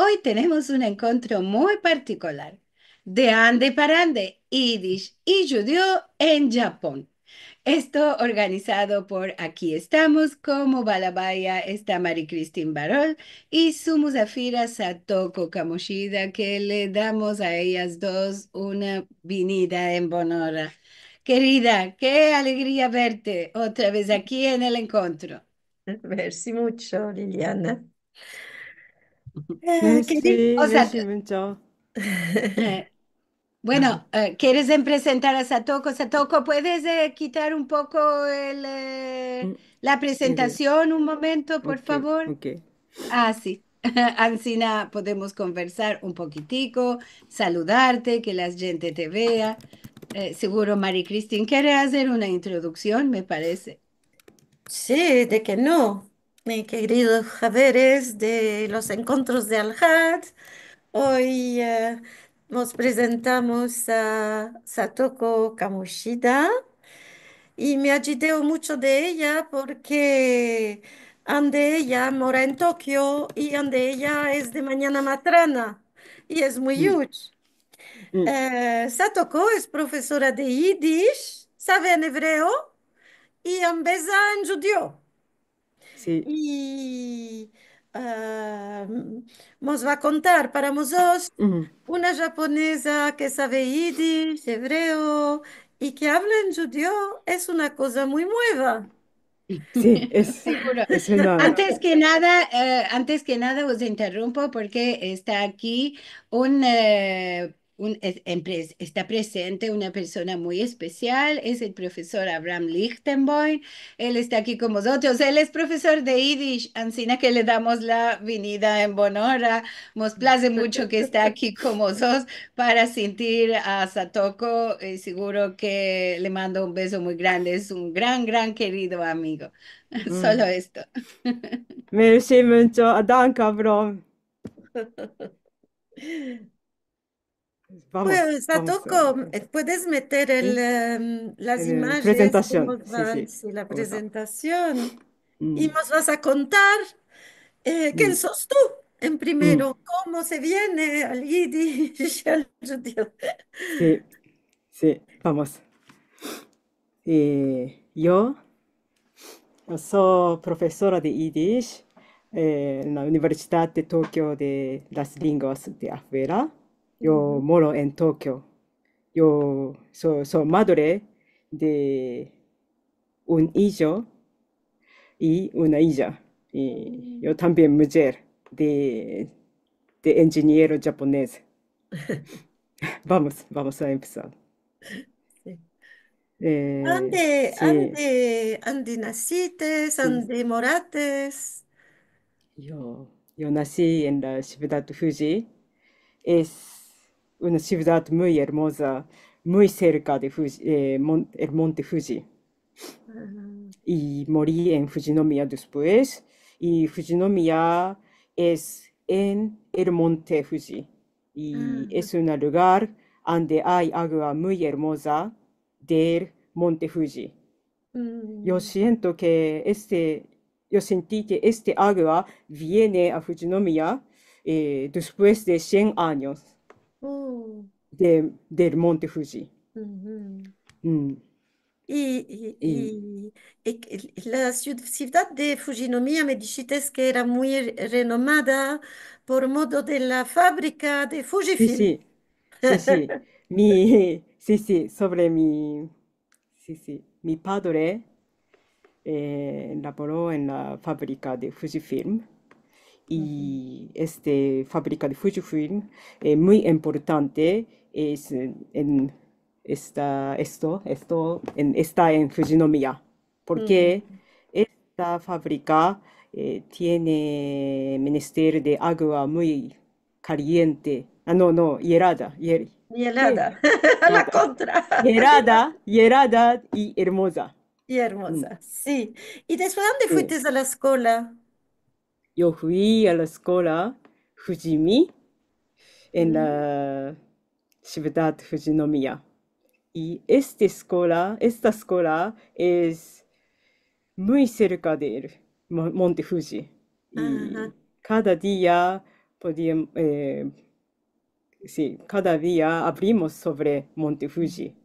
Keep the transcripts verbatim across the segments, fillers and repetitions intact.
Oy tenemos un enkontro muy partikular. De ande para ande, idish i djudio en Djapon. Esto organizado por Aki Estamos, komo balabaya esta Marie-Christine Barol i su muzafira Satoko Kamoshida, ke le damos a eyas dos una binida en bon ora. Kerida, ke alegria verte otra vez aki en el enkontro. Mersi muncho, Liliana. Eh, mersi, keri-, o sea, mersi muncho. Eh, bueno, eh, keres em prezentar a Satoko? Satoko, puedes, eh, kitar un poko el, eh, mm, la prezentasion, un momento, por favor? Oke, oke. Ah, si. Ansina podemos konversar un pokitiko, saludarte, ke la djente te vea. Eh, seguro Marie-Christine kere azer una introduksion, me parese. Si, de ke no. Mi keridos haveres de los enkontros de Alhad, oy, eh, mos prezentamos a Satoko Kamoshida i me agideo muncho de eya porke ande eya mora en Tokio i ande eya es de manyana matrana i es muy yuch. Eh, Satoko es profesora de yidish, save en evreo i ambeza en djudio. Si. I, ah, mos va a kontar para mozotros, una djaponeza ke save yidish, evreo, i ke avla en djudio, es una koza muy mueva. Si, es, seguro. Es una... Antes ke nada, eh, antes ke nada vos interrumpo porke esta aki un, eh, un, es, en pres-, esta prezente una persona muy espesial, es el profesor Abraham Lichtenboim. El esta aki kon mozotros. El es profesor de yidish, ansina ke le damos la binida en bon ora. Mos plaze muncho ke esta aki kon mozotros para sintir a Satoko, i seguro ke le mando un bezo muy grande. Es un gran, gran kerido amigo. Solo esto. Mersi muncho. Adanke, Abraham. Vamos, pues, vamos a Satoko, eh, puedes meter el, em, las imajenes, prezentasion, si, si. Si, la prezentasion. I mos vas a kontar, eh, ken sos tu, en primero, komo se viene al yidish, al djudio. Si, si, vamos. Eh, yo, yo so profesora de yidish, eh, en la Universidad de Tokio de las Lenguas de Afuera. Yo moro en Tokio. Yo so, so madre de un ijo i una ija. I yo tambien mujer de, de injeniero djaponez. Vamos, vamos a empesar. Si. Eh, ande, si. Ande, ande nasites, si, ande morates? Yo, yo nasi en la sivdad de Fuji. Es una sivdad muy ermoza, muy serka de Fuji, eh, mon-, el monte Fuji. I mori en Fujinomiya despues. I Fujinomiya es en el monte Fuji. I es un lugar ande ay agua muy ermoza del monte Fuji. Yo siento ke este, yo senti ke este agua viene a Fujinomiya, eh, despues de sien anyos de, del monte Fuji. I, i, i, i la sivdad de Fujinomiya me dishites ke era muy re-, renomada por modo de la fabrika de Fujifilm. Si, si. Si, si. Mi, si, si, sovre mi, si, si. Mi padre, eh, lavoro en la fabrika de Fujifilm. I este fabrika de Fujifilm, eh, muy importante, es en, en esta, esto, esto en, esta en Fujinomiya, porke esta fabrika, eh, tiene menester de agua muy kaliente. Ah, no, no, yelada, yel-, yelada. La kontra. Yelada, yelada i ermoza. I ermoza, si. I despues, ande fuites a la eskola? Yo fui a la eskola Fujimi, en la sivdad Fujinomiya. I este eskola, esta eskola es muy serka del mo-, monte Fuji. I kada dia podíamos, eh, si, kada dia avrimos sovre Monte Fuji.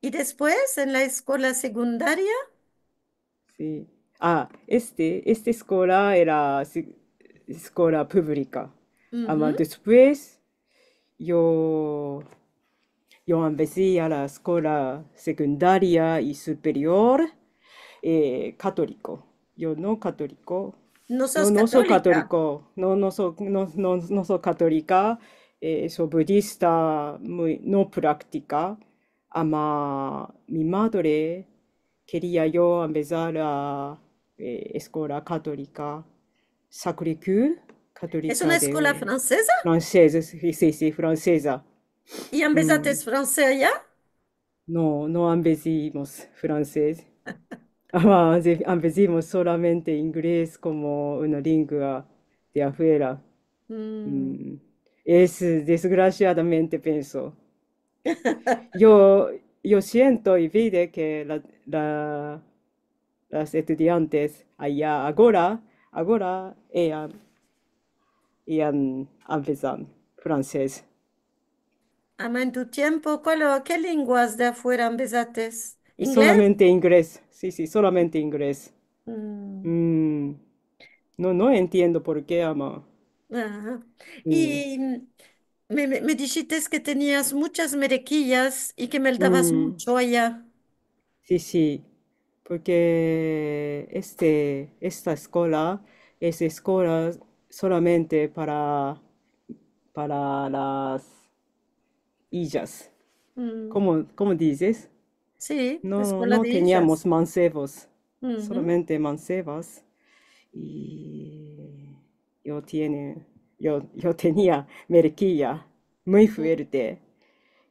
I despues, en la eskola segundaria? Si. A, este, esta eskola era si-, eskola publika. Ama despues, yo, yo ambezi a la eskola segundaria i superior, eh, katoliko. Yo no katoliko. No so katoliko. No, no so, no, no, no so katolika. Eh, so budista, muy, no praktika. Ama mi madre keria yo ambezar a, eh, eskola katolika, Sacré-Cœur, katolika. Es una eskola franseza? Franseza, si, si, si, franseza. I ambezates fransez aya? No, no ambezimos fransez. Ama, ambezimos solamente inglez komo una lingua de afuera. Es, desgrasiadamente, penso. Yo, yo siento i vide ke la, la, las estudiantes aya agora, agora, eya, eya ambezan fransez. Ama, en tu tiempo, kual, ke linguas de afuera ambezates? Inglez? Solamente inglez. Si, si, solamente inglez. No, no entiendo por ke, ama. I me, me, me dishites ke tenias munchas merekiyas i ke meldavas muncho aya. Si, si, porke este, esta eskola es eskola solamente para, para las iyas. Komo, komo dizes? Si, no, eskola de iyas. No teniamos mansevos, solamente mansevas. I yo tiene, yo, yo tenia merekiya muy fuerte.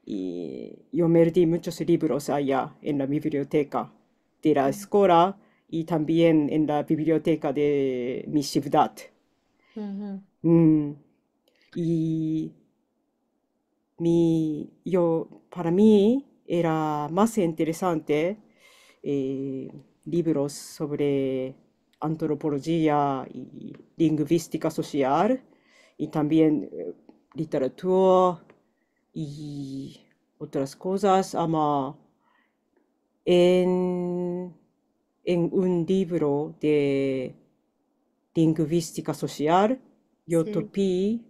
I yo merdi munchos livros aya en la biblioteka de la eskola i tambien en la biblioteka de mi sivdad. I mi, yo, para mi era mas interesante, eh, livros sovre antropolojia i linguistika sosial, i tambien, eh, literatura i otras kozas, ama en, en un livro de linguistika sosial, yo topi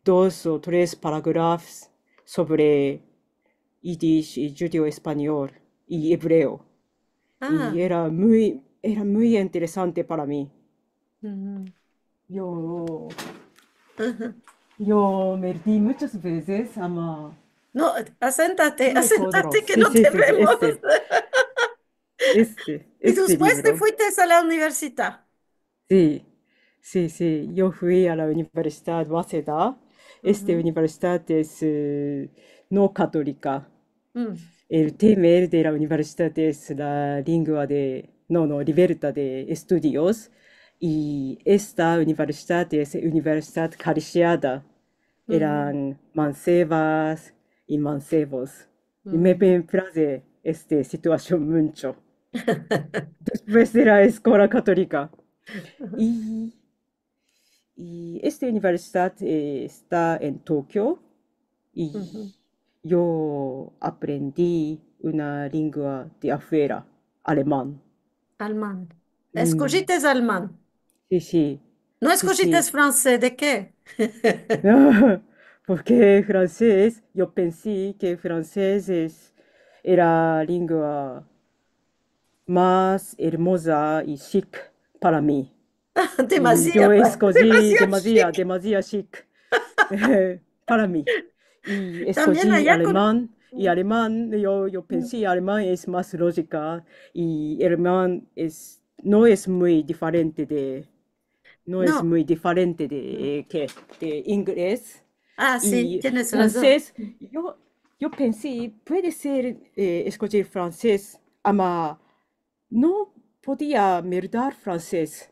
dos o tres paragrafos sovre yidish i djudeo-espanyol i ebreo. I era muy, era muy interesante para mi. Yo, yo merdi munchas vezes, ama. No, asentate, asentate ke no te vemos. Este, este livro. I despues te fuites a la universidad. Si, si, si. Yo fui a la Universidad Waseda. Este universidad es, eh, no katolika. El tema de la universidad es la lingua de, no, no, libertad de estudios. I esta universidad es universidad karishada. Eran mansevas i mansevos. I me, me plaze este situasion muncho. Despues de la eskola katolika. I, i este universidad, eh, esta en Tokio. I yo aprendi una lingua de afuera, aleman. Aleman. Eskojites aleman. Si, si. No eskojites fransez, de ke? Porke fransez, yo pensi ke fransez es, era lingua mas ermoza i shik para mi. Demaziado. Yo eskoji demaziado, demaziado shik para mi. I eskoji aleman, i aleman, yo, yo pensi aleman es mas lojika, i aleman es, no es muy diferente de, no es muy diferente de, eh, ke, de inglez. A, si, tienes razon. I fransez, yo, yo pensi, puede ser, eh, eskojir fransez, ama no podia merdar fransez,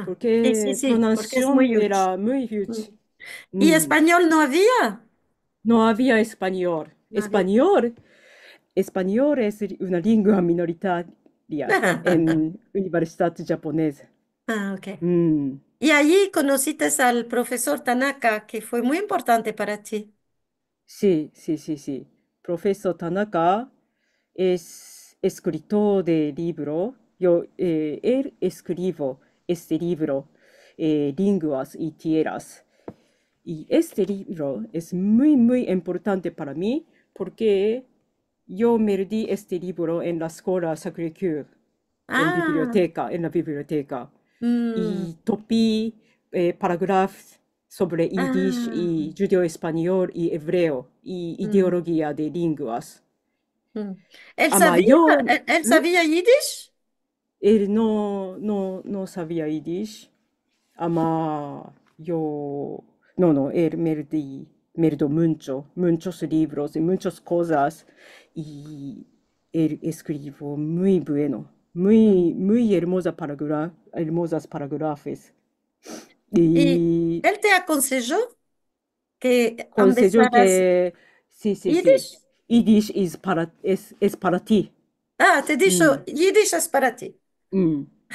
porke pronunsiasion era muy huch. I espanyol no avia? No avia espanyol. Espanyol, espanyol es una lingua minoritaria en universidad japoneza. A, ok. I ayi konosites al profesor Tanaka, ke fue muy importante para ti. Si, si, si, si. Profesor Tanaka es eskritor de livro. Yo, eh, el eskrivo este livro, eh, Linguas i Tierras. I este livro es muy, muy importante para mi porke yo merdi este livro en la eskola Sacré-Cœur, en biblioteka, en la biblioteka. I topi, eh, paragrafos sovre idish i djudeo-espanyol i ebreo i ideologia de linguas. El savia, el savia idish? El no, no, no savia idish. Ama yo, no, no, el merdi, merdo muncho, munchos livros i munchas kozas, i el eskrivo muy bueno, muy, muy ermoza paragra-, ermozas paragrafes. I el te akonsejo ke konsejo ambezaras ke, si, si, si. Idish? Idish es para, es, es para ti. Ah, te disho, idish es para ti.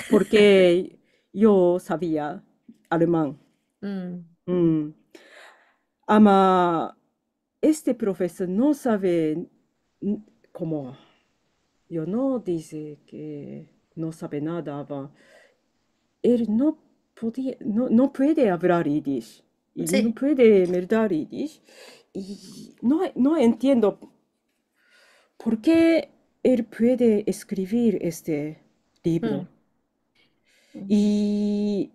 Porke yo savia aleman. Ama este profesor no save, n-, komo, yo no dize ke no save nada, ama el no podia, no, no puede avlar idish. I no puede merdar idish. I no, no entiendo porke el puede eskrivir este livro. I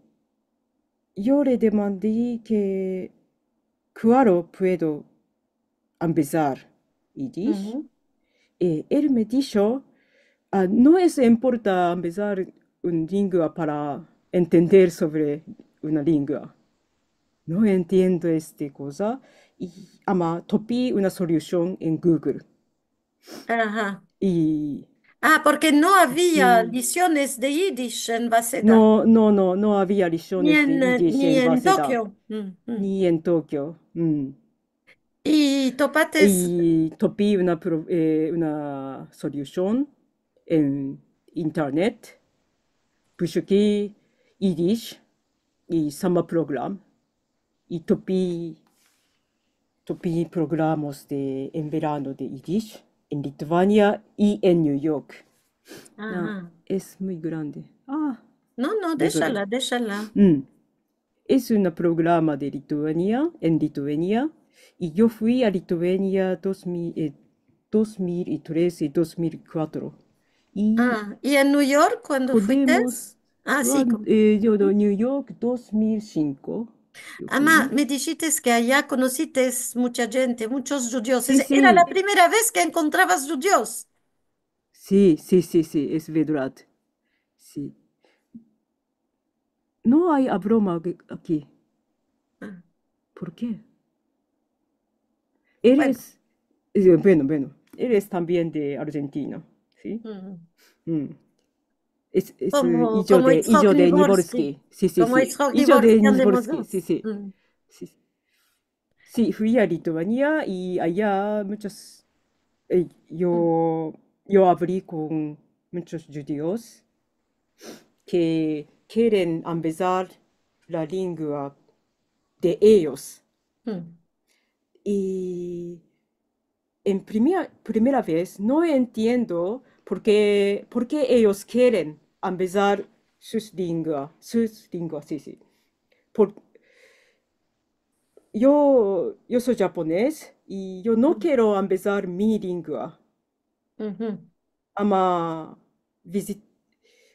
yo le demandi ke kuando puedo ambezar idish. I el me disho, ah, no es importa ambezar un lingua para entender sovre una lingua. No entiendo este koza. I ama topi una solusion en Google. Aha. I Ah, porke no avia lesiones de idish en Waseda. No, no, no, no avia lesiones de idish en Waseda. Ni en, eh, ni en Tokio. Ni en Tokio. I topates? I topi una pro-, eh, una solusion en internet. Bushki idish i sama program. I topi, topi programas de, en verano de idish en Lituania i en New York. Aha. Es muy grande. Ah, no, no, deshala, deshala. Es una programa de Lituania, en Lituania, i yo fui a Lituania dos mil, eh, dos mil i tres i dos mil kuatro. I en New York, kuando fuites? Ah, si, yo de New York, dos mil sinko. Ama, me dishites ke aya konosites mucha djente, muchos djudios. Era la primera vez ke enkontravas djudios. Si, si, si, si, es verdad. Si. No ay abroma aki. Porke? Eres, eh, bueno, bueno, eres tambien de Argentina, si? Es, es, eh, komo, ijo de, ijo de Niborski. Si, si, si. Komo Yitzhak Niborski, ambos dos. Si, si. Si, fui a Lituania i aya muchos, eh, yo, yo avli kon muchos djudios ke keren ambezar la lingua de eyos. I en primera, primera vez no entiendo porke, porke eyos keren ambezar sus lingua, sus lingua, si, si. Por, yo, yo so japones i yo no kero ambezar mi lingua. Ama vizit-,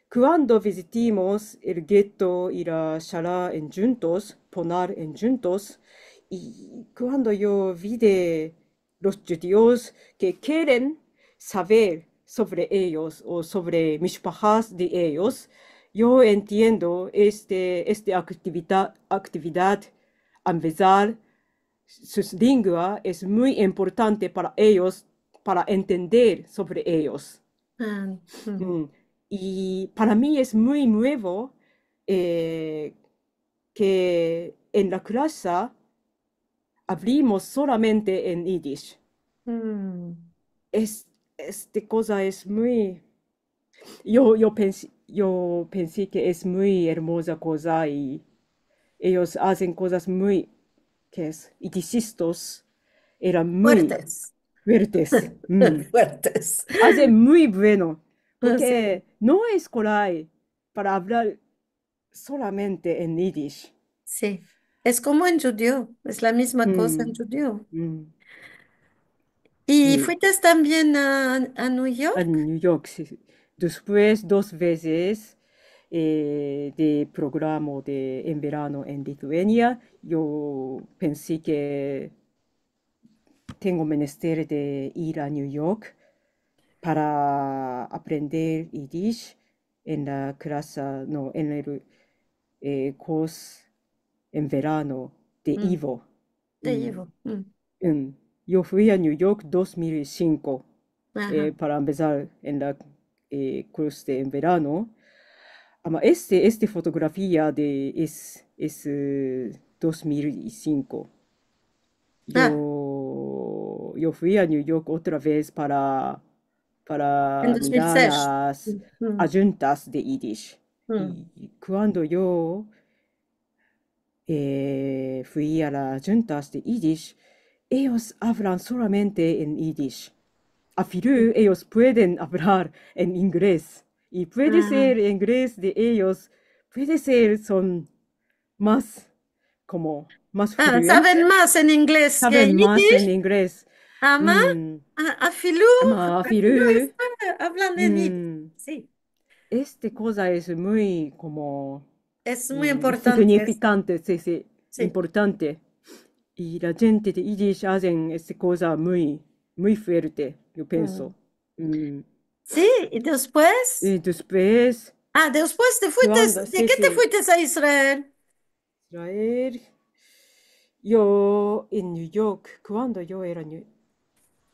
kuando vizitimos el geto i la shala en djuntos, ponar en djuntos, i kuando yo vi de los djudios ke keren saver sovre eyos o sovre mishpahas de eyos, yo entiendo este, este aktivida-, aktividad, ambezar sus lingua es muy importante para eyos, para entender sovre eyos. I para mi es muy muevo, eh, ke en la klasa avlimos solamente en idish. Es, este koza es muy, yo, yo pensi, yo pensi ke es muy ermoza koza i eyos azen kozas muy, ke es? Idishistos, eran muy fuertes. Fuertes. Azen muy bueno. Porke no es kolay para avlar solamente en idish. Si. Es komo en djudio. Es la mizma koza en djudio. I fuites tambien a, a New York? A New York, si. Despues, dos vezes, e, de programa de, en verano en Lituania, yo pensi ke tengo menester de ir a New York para aprender idish en la klasa, no, en el, e, kurs en verano de ivo. De ivo. Yo fui a New York dos mil i sinko, e, para ambezar en la, e, kurs de en verano. Ama este, este fotografia de, es, es, e, dos mil i sinko. Yo, yo fui a New York otra vez para, para mirar las adjuntas de idish. I kuando yo, e, fui a las adjuntas de idish, eyos avlan solamente en idish. Afilu eyos pueden avlar en ingles. I puede ser ingles de eyos, puede ser son mas, komo, mas fluent. Saven mas en ingles ke en idish. Saven mas en ingles. Ama, a, afilu, ama afilu, afilu avlan en idish. Si. Este koza es muy komo, es muy importante, signifikante, si, si, importante. I la djente de idish azen este koza muy, muy fuerte, yo penso. Si, i despues? I despues. A, despues te fuites, kuando, de ke te fuites a Israel? Israel. Yo en New York, kuando yo era New,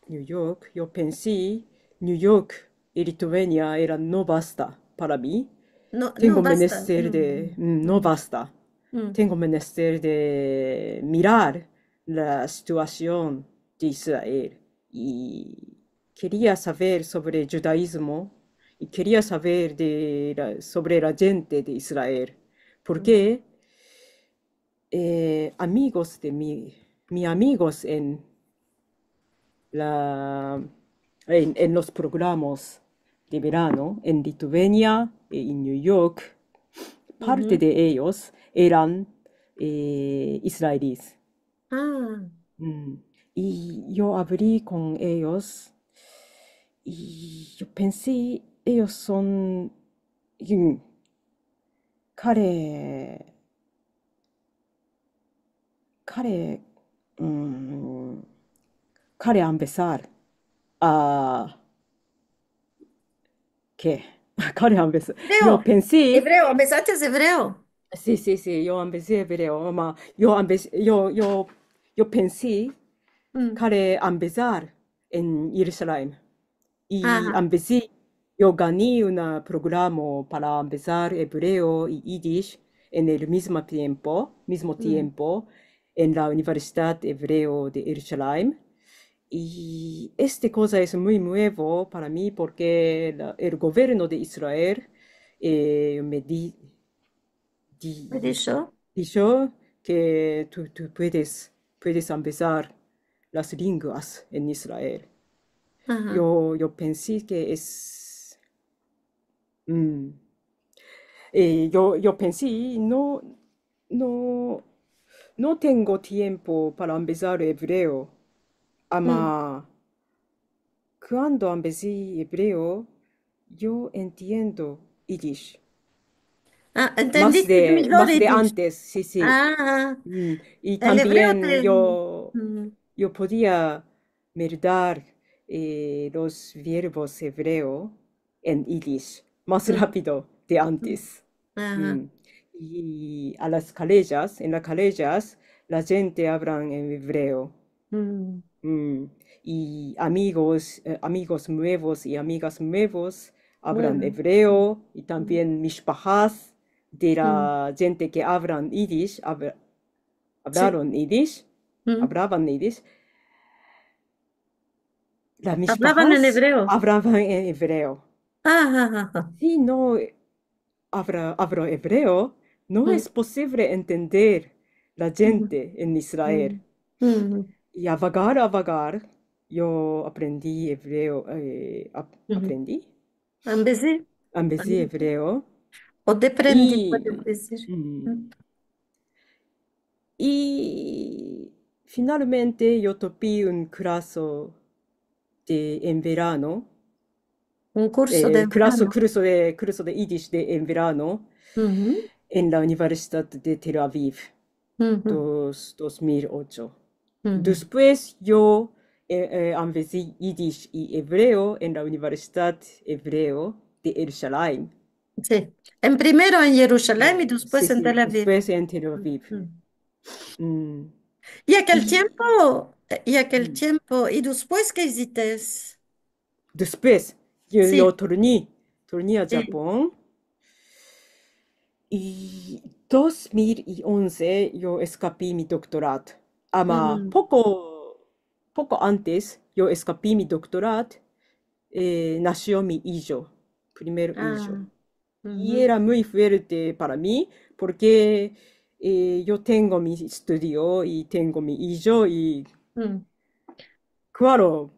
New York, yo pensi, New York i Lituania era no basta para mi. No, no basta. Tengo menester de, no basta. Tengo menester de mirar la situasion de Israel. I keria saver sovre djudaizmo i keria saver de la, sovre la djente de Israel. Porke, e, amigos de mi, mi amigos en la, en, en los programas de verano en Lituania, e, en New York, parte de eyos eran, e, israelis. A. I yo avli kon eyos i yo pensi, eyos son, kale, kale, kale ambezar a, ke? Kale ambezar. Yo pensi. Evreo, ambezates evreo? Si, si, si, yo ambezi evreo, ama, yo ambezi, yo, yo, yo pensi kale ambezar en Yerushalayim. I ambezi, yo gani un programa para ambezar evreo i idish en el mizmo tiempo, mizmo tiempo, en la Universidad Ebreo de Yerushalayim. I este koza es muy muevo para mi porke la, el governo de Israel, e, me di, di, disho ke tu, tu puedes, puedes ambezar las lenguas en Israel. Yo, yo pensi ke es, e, yo, yo pensi, no, no, no tengo tiempo para ambezar evreo. Ama, kuando ambezi evreo, yo entiendo idish. A, mas de, mas de antes, si, si. I tambien yo, yo podia merdar, e, los verbos evreo en idish mas rapido de antes. I a las kalejas, en las kalejas, la djente avlan en evreo. I amigos, e, amigos muevos i amigas muevos avlan evreo, i tambien mishpahas de la djente ke avlan idish, avla-, avlaron idish, avlavan idish. Las mishpahas avlavan en evreo. Avlavan en evreo. Si no avla-, avlo evreo, no es posivle entender la djente en Israel. I avagar, avagar, yo aprendi ebreo, e, ap-, aprendi, ambezi, ambezi ebreo. O deprendi, i, puedes dizir. I finalmente yo topi un klaso de, en verano, un kurso, e, de klaso, verano, kurso de, kurso de idish de, en verano, en la Universidad de Tel Aviv, dos, dos mil ocho. Despues yo, e, e, ambezi idish i ebreo en la Universidad Ebreo de Yerushalayim. Si. En primero en Yerushalayim i despues en Tel Aviv. Si, si, despues en Tel Aviv. I akel tiempo, i akel tiempo, i despues ke izites? Despues, yo, yo torni, torni a Japon. I dos mil i onze yo eskapi mi doktorat. Ama poko, poko antes yo eskapi mi doktorat, e, nasio mi ijo, primer ijo. I era muy fuerte para mi, porke, e, yo tengo mi estudio i tengo mi ijo i, klaro,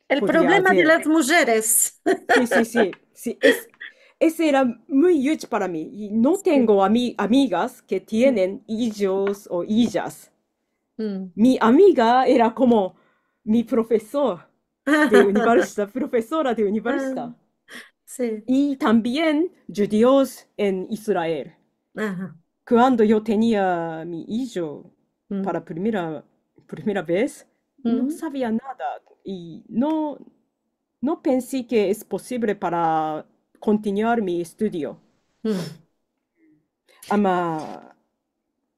el problema de las mujeres. Si, si, si, si, es, ese era muy huge para mi. I no tengo ami-, amigas ke tienen ijos o ijas. Mi amiga era komo mi profesor de universidad, profesora de universidad. Si. I tambien djudios en Israel. Kuando yo tenia mi ijo para primera, primera vez, no savia nada i no, no pensi ke es posivle para kontinuar mi estudio. Ama,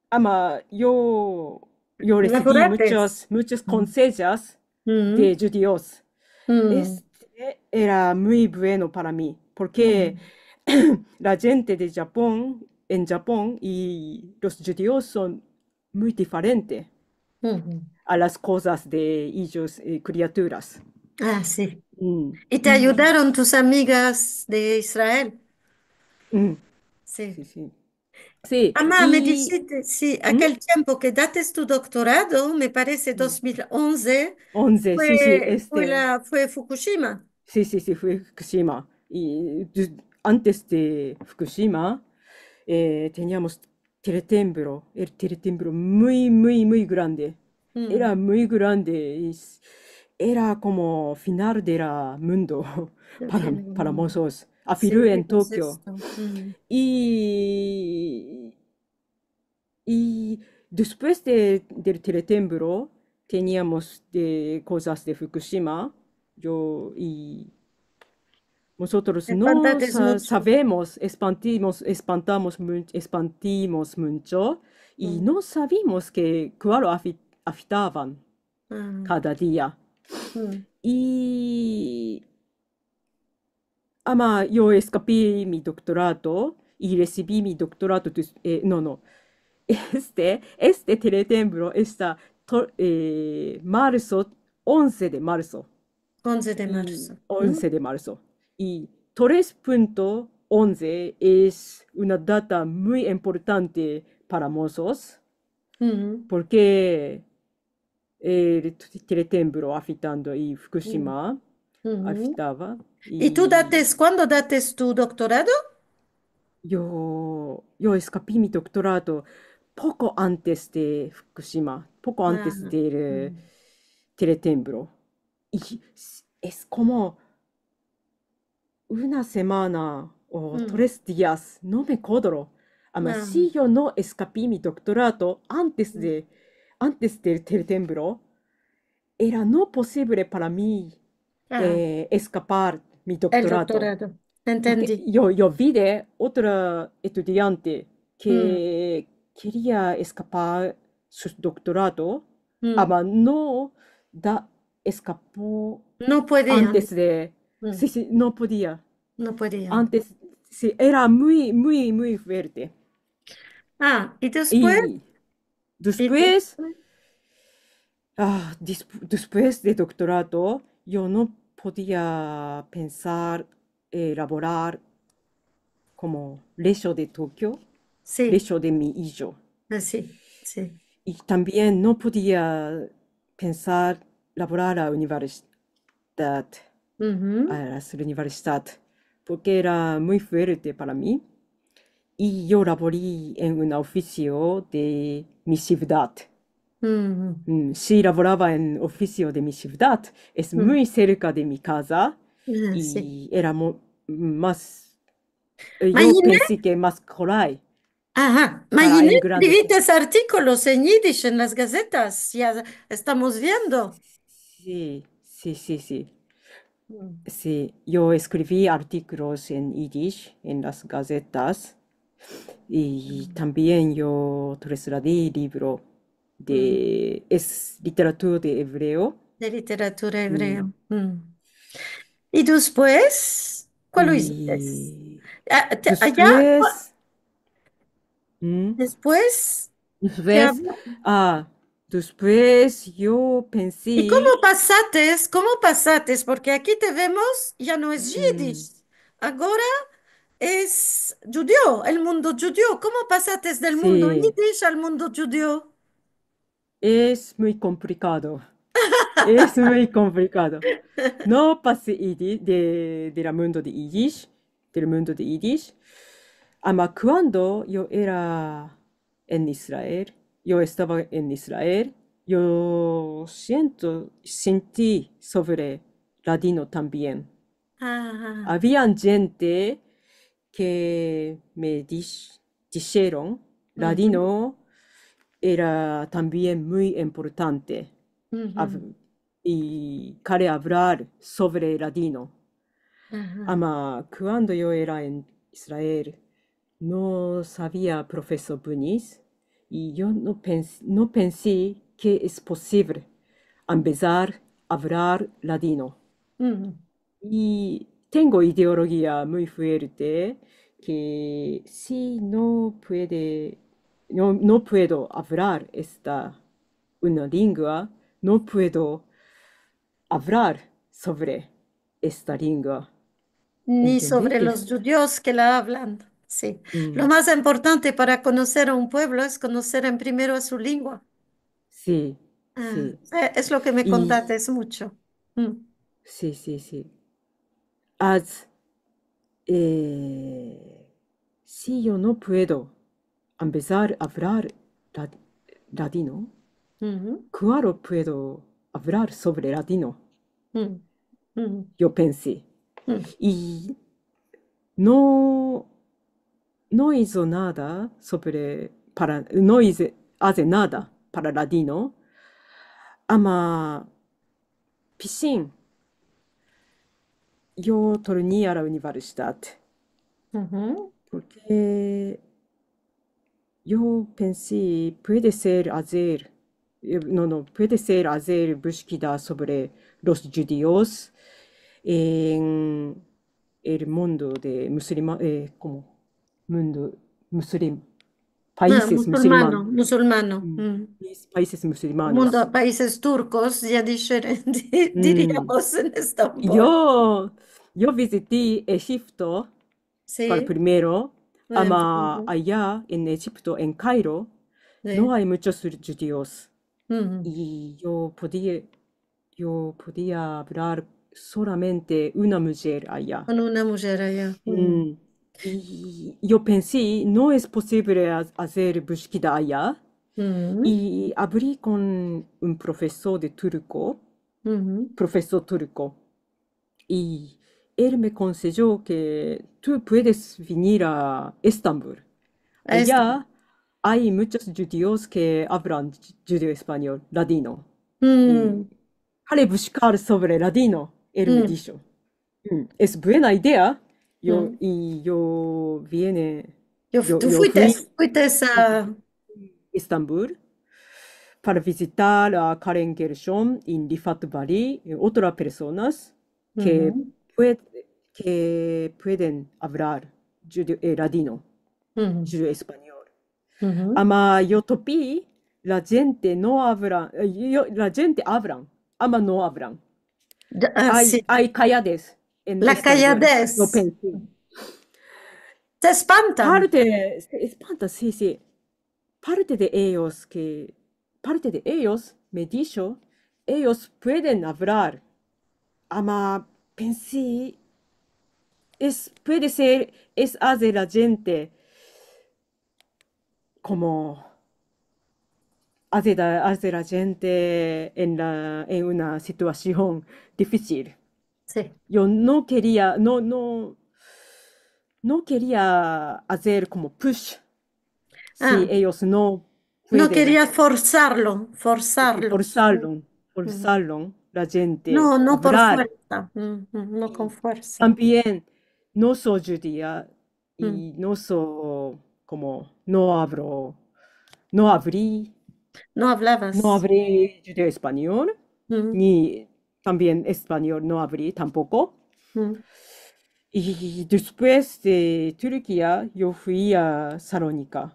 ama yo, yo resivi muchos, muchos konseyos de djudios. Este era muy bueno para mi, porke la djente de Japon, en Japon, i los djudios son muy diferente a las kozas de ijos, e, kriaturas. A, si. I te ayudaron tus amigas de Israel? Si. Si, si. Si, ama, me disites, si, akel tiempo ke dates tu doktorado, me parese dos mil onze, onze, si, si, fue, este, fue la, fue Fukushima. Si, si, si, fue Fukushima. I, dus-, antes de Fukushima, e, teniamos teretembro, el teretembro muy, muy, muy grande. Era muy grande, i s-, era komo final de la mundo para, para mozotros. Afilu en Tokio. I, i despues de, del teretembro, teniamos de kozas de Fukushima, yo i mozotros no savemos, espantimos, espantamos mun-, espantimos muncho, i no savimos ke kualo afi-, afitavan kada dia. I, ama, yo eskapi mi doktorado i resivi mi doktorado dus-, e, no, no. Este, este teretembro esta to-, e, marso, onze de marso. Onze de marso. Onze de marso. I tres punto onze es una data muy importante para mozotros, porke el t-, teretembro afitando i Fukushima afitava. I tu dates, kuando dates tu doktorado? Yo, yo eskapi mi doktorado poko antes de Fukushima, poko antes del, e, teretembro. I s-, es komo una semana o tres dias, no me kodro. Ama si yo no eskapi mi doktorado antes de, antes del teretembro, era no posivle para mi, e, eskapar mi doktorado. El doktorado. Entendi. Porke yo, yo vi de otra estudiante ke keria eskapar su doktorado, ama no da, eskapo antes de, si, si, no podia. No podia. Antes, si, era muy, muy, muy fuerte. A, i despues? I despues, a, dis-, despues de doktorado, yo no podia pensar, e, laborar komo lejo de Tokio. si, el echo de mi ijo. Ah, si, si. I tambien no podia pensar lavorar a la universidad, a la universidad, porke era muy fuerte para mi. I yo lavori en un ofisio de mi sivdad. Mm, si lavorava en ofisio de mi sivdad, es muy serka de mi kaza, ah, si, i era mo-, mas, eh, yo pensi ke mas kolay. Aha, para en grande. Skrivites artikolos en yidish en las gazetas, ya estamos viendo. Si, si, si, si. Mm. Si, yo eskrivi artikolos en yidish en las gazetas, i tambien yo trasladi livro de, es literatura de ebreo. De literatura ebreo. Mm. I despues, kualo izites? I despues, despues, ah, despues yo pensi. I komo pasates? Komo pasates? Porke aki te vemos, ya no es yidish. Agora es djudio, el mundo djudio. Komo pasates del mundo yidish al mundo djudio? Es muy komplikado. Es muy komplikado. No pasi yidi-, de, de la mundo de yidish, del mundo de yidish. Ama kuando yo era en Israel, yo estava en Israel, yo siento, senti sovre ladino tambien. Aha. Avian djente ke me dish-, disheron, ladino era tambien muy importante. Av-, i kare avlar sovre ladino. Aha. Ama kuando yo era en Israel, no savia profesor Bunis, i yo no pens-, no pensi ke es posivle ambezar avlar ladino. I tengo ideologia muy fuerte ke si no puede, no, no puedo avlar esta una lingua, no puedo avlar sovre esta lingua. Ni sovre los djudios ke la avlan. Si. Lo mas importante para konoser a un puevlo es konoser en primero a su lingua. Si, si. E-, es lo ke me kontates muncho. Si, si, si. Az, e, si yo no puedo ambezar avlar la-, ladino, kualo puedo avlar sovre ladino? Yo pensi. I no, no izo nada sovre, para, no ize, aze nada para ladino. Ama pisin, yo torni a la universidad. Porke yo pensi, puede ser azer, e, no, no, puede ser azer bushkida sovre los djudios en el mundo de musulma-, e, komo? Mundo musulim-, paizes musulmano, musulmanos. Mundo, paizes turkos, ya diferente, diriamos en Estambol. Yo, yo viziti Ejipto para primero, ama aya en Ejipto, en Kairo, no ay munchos djudios. I yo podia, yo podia avlar solamente una mujer aya. Kon una mujer aya. I yo pensi, no es posivle a-, azer bushkida aya. I avli kon un profesor de turko, profesor turko. I el me konsejo ke tu puedes venir a Estambul. Aya ay munchos djudios ke avlan djudio-espanyol, ladino. I kare bushkar sovre ladino, el me disho. Es buena idea. Yo, i yo viene, yo, tu yo fuites, fui fuites a Estambul para vizitar a Karen Gershon i Rifat Bari i otras personas ke pued-, ke pueden avlar djudio-, e, ladino, djudio-espanyol. Ama yo topi, la djente no avla, e, yo, la djente avlan, ama no avlan. Ay, ay kayadez en Estambul, yo pensi. Se espantan. Parte, se espanta, si, si. Parte de eyos ke, parte de eyos me disho, eyos pueden avlar. Ama pensi, es, puede ser, es aze la djente komo aze la, aze la djente en la, en una situasion difisil. Si. Yo no keria, no, no, no keria azer komo push si eyos no pueden. No keria forsarlo, forsarlo. Forsarlo, forsarlo la djente. No, no por fuersa. No kon fuersa. Tambien, no so djudia, i no so, komo, no avlo, no avli, no avli djudeo-espanyol, ni tambien espanyol no avli tampoko. I despues de Turkia, yo fui a Salonika.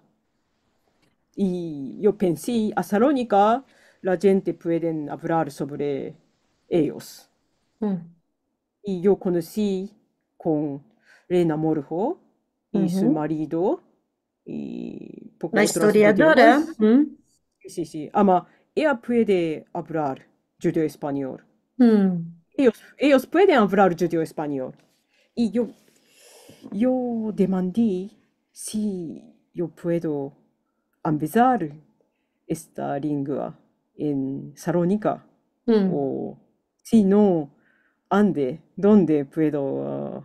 I yo pensi, a Salonika, la djente pueden avlar sovre eyos. I yo konosi kon Lena Molho i su marido i poko otras personas. La istoriadora. Si, si. Ama, eya puede avlar djudeo-espanyol. Eyos, eyos pueden avlar djudeo-espanyol. I yo, yo demandi si yo puedo ambezar esta lingua en Salonika o si no, ande, donde puedo, ah,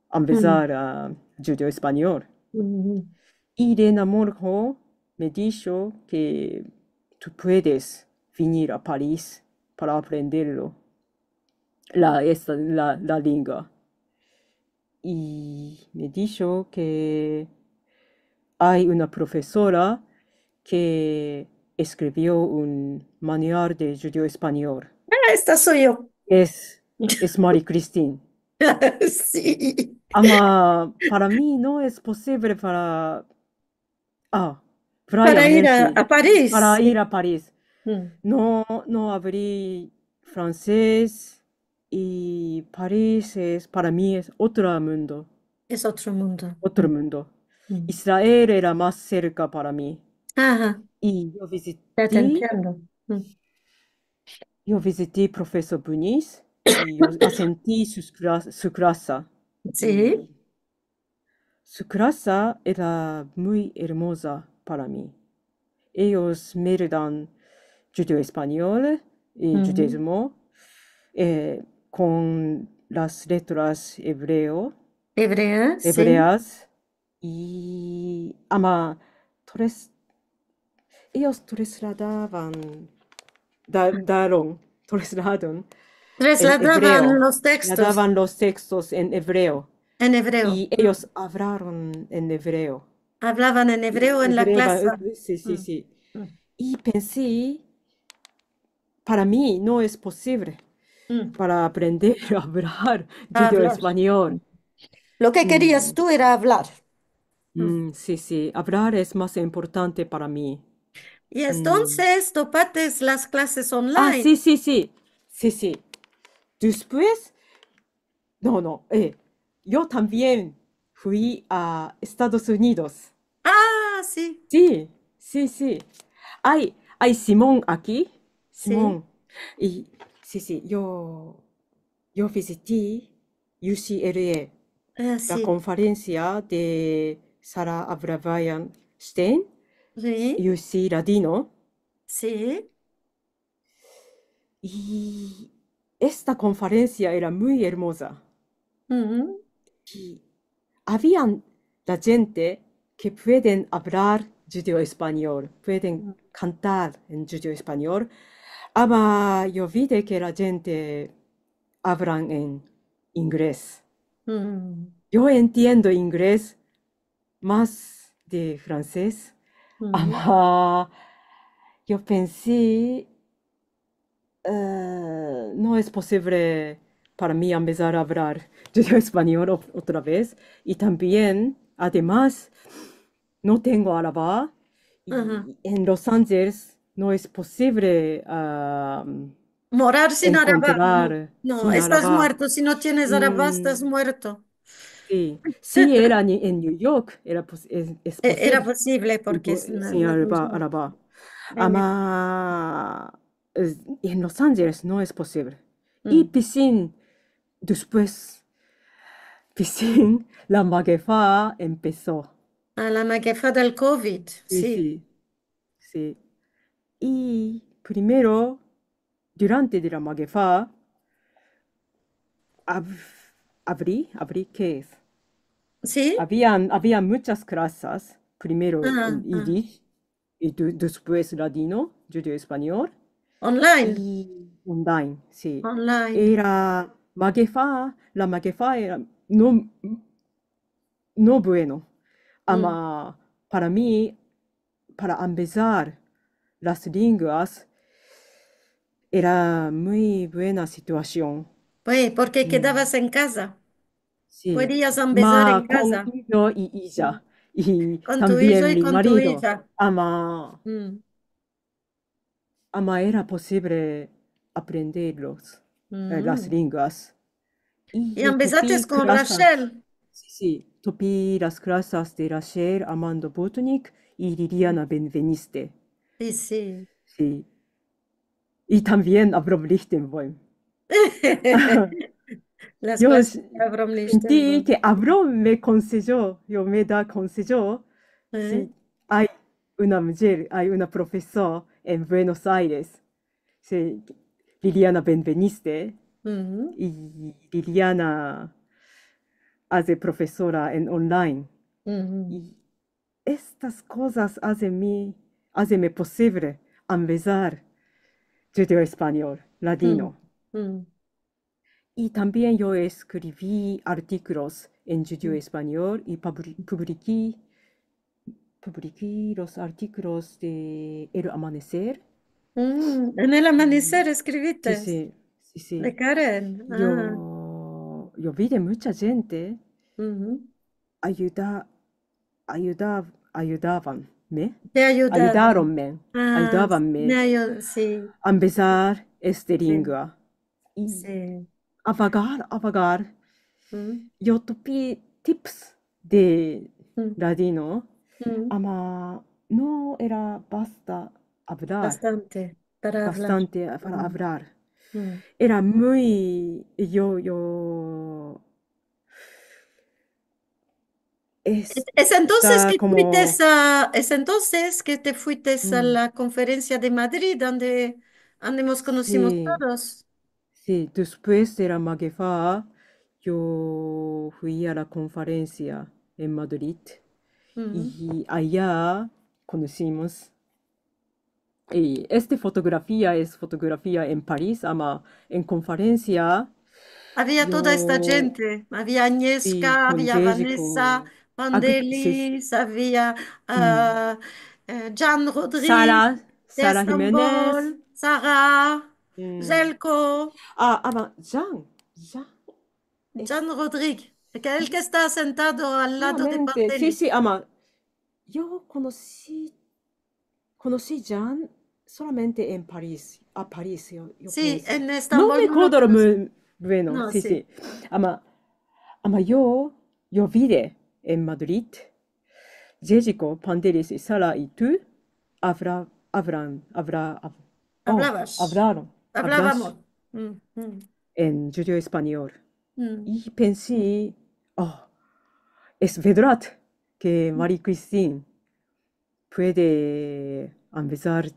ambezar a djudeo-espanyol? I Lena Molho me disho ke tu puedes vinir a Paris para aprenderlo, la, esta, la, la lingua. I me disho ke ay una profesora ke eskrivio un manual de djudeo-espanyol. Ah, esta so yo. Es, es Marie-Christine. Si. Ama, para mi no es posivle para, ah, para ir a, a Paris. Para ir a Paris. No, no avli franses. I Paris es, para mi es otro mundo. Es otro mundo. Otro mundo. Israel era mas serka para mi. Aha. I yo viziti, yo viziti profesor Bunis i yo asenti sus kla-, su klasa. Si. I su klasa era muy ermoza para mi. Eyos me dan djudeo-espanyol i djudezmo, eh, kon las letras ebreo, ebreas, si, ebreas, i ama tres, eyos trasladavan, da-, daron, trasladaron en ebreo. Trasladavan los tekstos. Trasladavan los tekstos en ebreo. En ebreo. I eyos avlaron en ebreo. Avlavan en ebreo en la klasa. Si, si, si. I pensi, para mi no es posivle para aprender a avlar djudeo-espanyol. Lo ke kerias tu era avlar. Si, si, avlar es mas importante para mi. I entonses topates las klases online. Ah, si, si, si. Si, si. Despues, no, no, eh, yo tambien fui a Estados Unidos. Ah, si. Si, si, si. Ay, ay Simon aki. Si. Simon. I, si, si, yo, yo viziti U C L A, la konferensia de Sarah Abraham Stein, U C Ladino. Si. I esta konferensia era muy ermoza. I avian la djente ke pueden avlar djudeo-espanyol, pueden kantar en djudeo-espanyol. Ama yo vi de ke la djente avlan en ingles. Yo entiendo ingles mas de franses. Ama yo pensi, eh, no es posivle para mi ambezar a avlar djudeo-espanyol ot-, otra vez. I tambien, ademas, no tengo araba. I en Los Angeles no es posivle, ah, morar sin araba. No, estas muerto. Si no tienes araba, estas muerto. Si, si era en, en New York, era pos-, es, es posivle. E, era posivle porke es una, si, una, araba, araba. Ama, es, en Los Angeles no es posivle. I pisin, despues, pisin, la magefa empeso. A, la magefa del kovid, si. Si, si. I primero, durante de la magefa, av-, avri, avri, ke es? Si. Avian, avia muchas klasas, primero en idish, i du-, despues ladino, djudeo-espanyol. Online. I online, si. Online. Era magefa, la magefa era no, no bueno. Ama para mi, para ambezar las lenguas, era muy buena situasion. Pues, porke kedavas en kaza. Si. Pudias ambezar en kaza. Ma kon ijo i ija. I tambien mi marido. Kon tu ijo i kon tu ija. Ama, ama era posivle aprenderlos, e, las lenguas. I yo topi klasas. I ambezates kon Rachel. Si, si. Topi las klasas de Rachel Amando Butnick i Liliana Benveniste. Si, si. Si. I tambien Avrom Lichtenboim. Las klasas de Avrom Lichtenboim. Yo senti ke Avrom me konsejo, yo me da konsejo. Si, ay una mujer, ay una profesora en Buenos Aires. Si, Liliana Benveniste. I Liliana aze profesora en online. I estas kozas aze mi, azeme posivle ambezar djudeo-espanyol, ladino. I tambien yo eskrivi artikolos en djudeo-espanyol i pabri-, publiki, publiki los artikolos de El Amaneser. En El Amaneser eskriviste. Si, si, si, si. De Karen. Yo, yo vi de mucha djente ayuda-, ayuda-, ayudavanme. Te ayudaron. Ayudaronme. A, ayudavanme me ayu-, si. Ambezar este lengua. I avagar, avagar, yo topi tips de ladino, ama no era basta avlar. Bastante para avlar. Bastante para avlar. Era muy, yo, yo, Es, es entonses ke fuites a, es entonses ke te fuites a la konferensia de Madrid, ande, ande mos konosimos todos. Si, despues de la magefa, yo fui a la konferensia en Madrid. I aya konosimos I este fotografia es fotografia en Paris, ama en konferensia avia toda esta djente. Avia Agnieszka, avia Vanessa, Vangelis, avia, a, e, Jan Rodrigues, Sara, de Sara Estambol, Jimenez. Sara, Zelko. A, ama Jan, Jan. Jan Rodrigues, el ke esta sentado al lado de Vangelis. Si, si, ama yo konosi konosi Jan solamente en Paris, a Paris, yo, yo pienso. Si, en Estambol no lo konosi. No me akodro muy, bueno, si, si. Ama, ama yo, yo vide en Madrid, Jejiko, Vangelis i Sara i tu, avra-, avran-, avra-, av-, o, avlaron, avlavamos en djudeo-espanyol. I pensi, o, es verdad ke Marie-Christine puede ambezar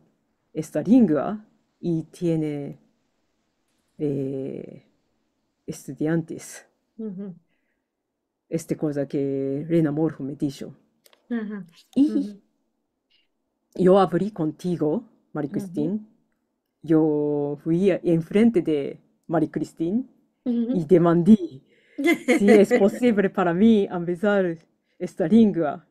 esta lengua i tiene, e, estudiantes. Este koza ke Rena Morjo me disho. I yo avli kontigo, Marie-Christine. Yo fui enfrente de Marie-Christine i demandi si es posivle para mi ambezar esta lengua.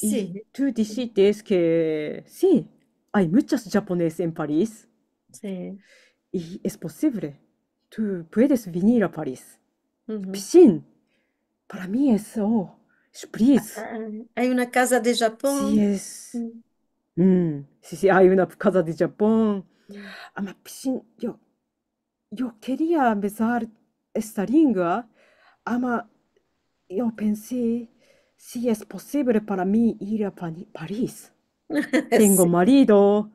I tu dishites ke si, ay muchas japones en Paris. Si. I es posivle. Tu puedes venir a Paris. Pisin. Para mi es, o, surpriz. A, ay una kaza de Japon. Si, es. Si, si, ay una kaza de Japon. Ama pisin, yo, yo keria ambezar esta lengua, ama yo pensi, si es posivle para mi ir a Pani-, Paris. Tengo marido,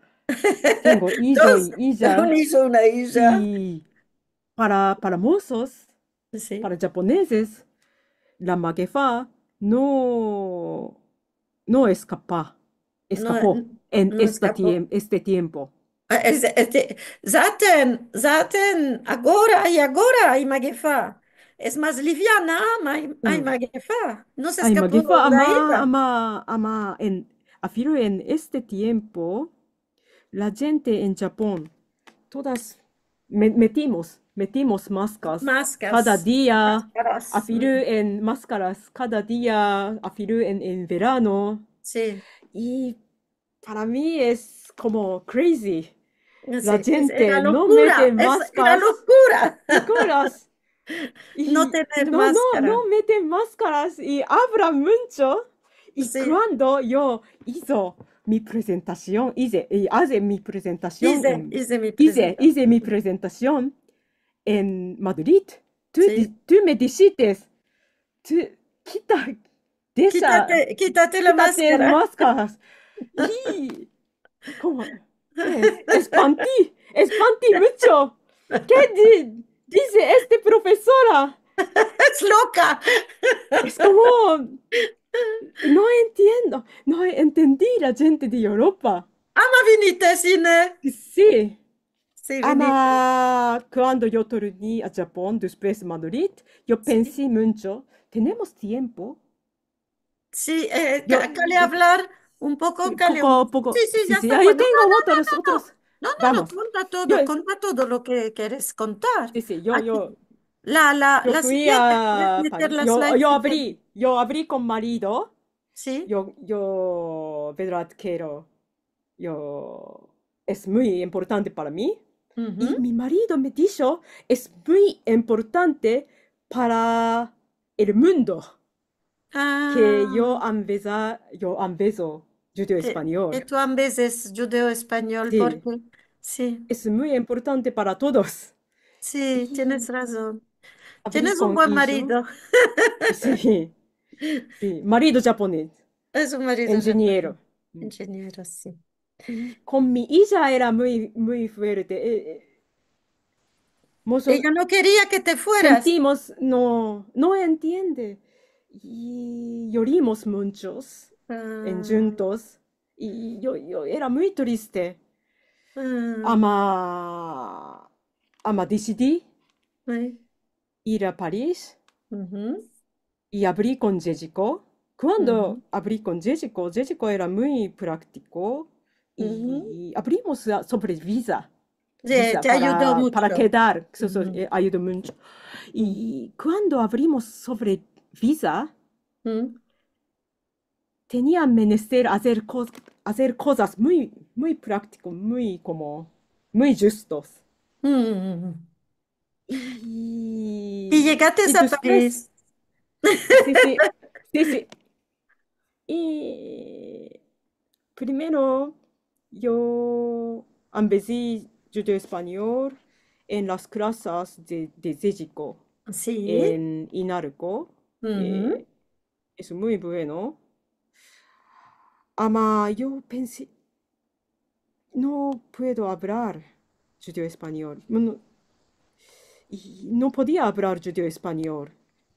tengo ijo i ija, un ijo, una ija. I para, para mozos, para japonezes, la magefa no, no eskapa, eskapo en este tiempo. Este tiempo. Zaten, zaten agora i agora ay magefa. Es mas liviana, ama ay magefa. No se eskapo de ella. Ama, ama en, afilu en este tiempo, la djente en Japon, todas me-, metimos, metimos maskaras. Kada dia, afilu en maskaras, kada dia, afilu en, en verano. Si. I para mi es komo crazy. La djente no mete maskaras. Era lokura. Lokuras. I no mete maskaras i avla muncho. I kuando yo izo mi prezentasion, ize, i aze mi prezentasion, ize mi prezentasion en Madrid, tu me dishites, tu, kita, desha, kitate las maskaras. I komo, espanti, espanti muncho. Ke dize esta profesora? Es loka. Es komo, no entiendo, no entendi la djente de Evropa. Ama vinites, ne? Si. Si, vini. Ama kuando yo torni a Japon, despues Madrid, yo pensi muncho, tenemos tiempo? Si, kale avlar un poko, kale. Poko, poko. Si, si, ya esta. Yo tengo otros, otros. No, no, no, konta todo, konta todo lo ke keres kontar. Si, si, yo, yo, la, la, la sigiente, meter las slides. Yo avri, yo avri kon marido. Si. Yo, yo, verdad, kero yo, es muy importante para mi. I mi marido me disho, es muy importante para el mundo ke yo ambeza, yo ambezo djudeo-espanyol. Ke tu ambezes djudeo-espanyol, porke, si. Es muy importante para todos. Si, tienes razon. Tienes un buen marido. Si, si. Marido japonez. Es un marido japonez. Injeniero. Injeniero, si. Kon mi ija era muy, muy fuerte. Ella no keria ke te fueras. Sentimos, no, no entiende. I yorimos munchos en djuntos. I yo, yo era muy triste. Ama, ama disidi ir a Paris. I avri kon Jejiko. Kuando avri kon Jejiko, Jejiko era muy praktiko. I avrimos sovre viza. Viza te ayudo muncho. Para kedar, ayudo muncho. I kuando avrimos sovre viza, tenia menester azer kos-, azer kozas muy, muy praktiko, muy komo, muy djustos. I, i yegates a Paris. Si, si, si, si. I primero yo ambezi djudeo-espanyol en las klasas de, de Jejiko, en Inarko. Es muy bueno. Ama yo pensi, no puedo avlar djudeo-espanyol. No, i no podia avlar djudeo-espanyol.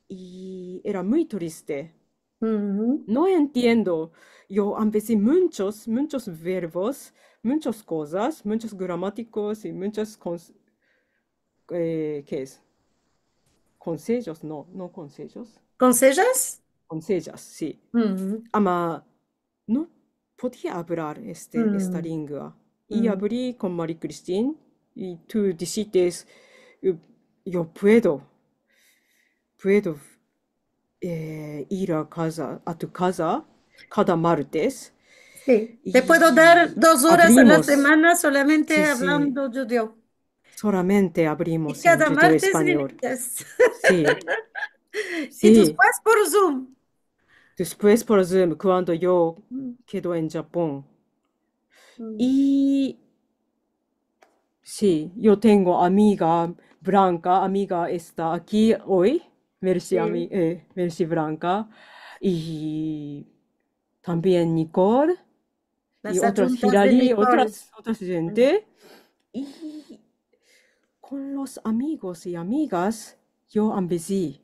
I era muy triste. No entiendo. Yo ambezi munchos, munchos verbos, munchas kozas, munchos gramatikos i munchos kons-, ke es? Konsejos, no, no konsejos. Konsejas? Konsejas, si. Ama no podia avlar este, esta lengua. I avri kon Marie-Christine, i tu disites, yo puedo, puedo ir a kaza, a tu kaza, kada martes. Si. Te puedo dar dos oras a la semana solamente avlando djudeo. Solamente avrimos en djudeo-espanyol. I kada martes vinites. Si. I despues por Zoom. Despues por Zoom, kuando yo kedo en Japon. I si, yo tengo amiga Blanca, amiga esta aki oy. Mersi, ami-, eh, mersi, Blanka. I tambien Nikol, i otras, Hilari, otras, otras djente. I kon los amigos i amigas, yo ambezi.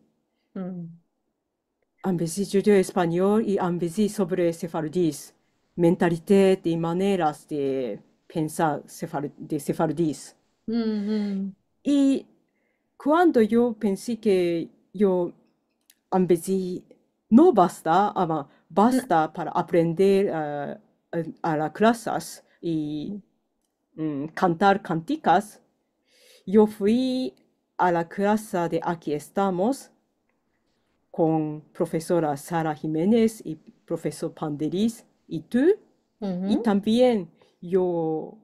Ambezi djudeo-espanyol i ambezi sovre sefardis, mentalitet i maneras de pensar sefar-, de sefardis. I kuando yo pensi ke yo ambezi no basta, ama basta para aprender, a, a, a la klasas i, mm, kantar kantikas, yo fui a la klasa de Aki Estamos kon profesora Sara Jimenez i profesor Panderis i tu. I tambien yo,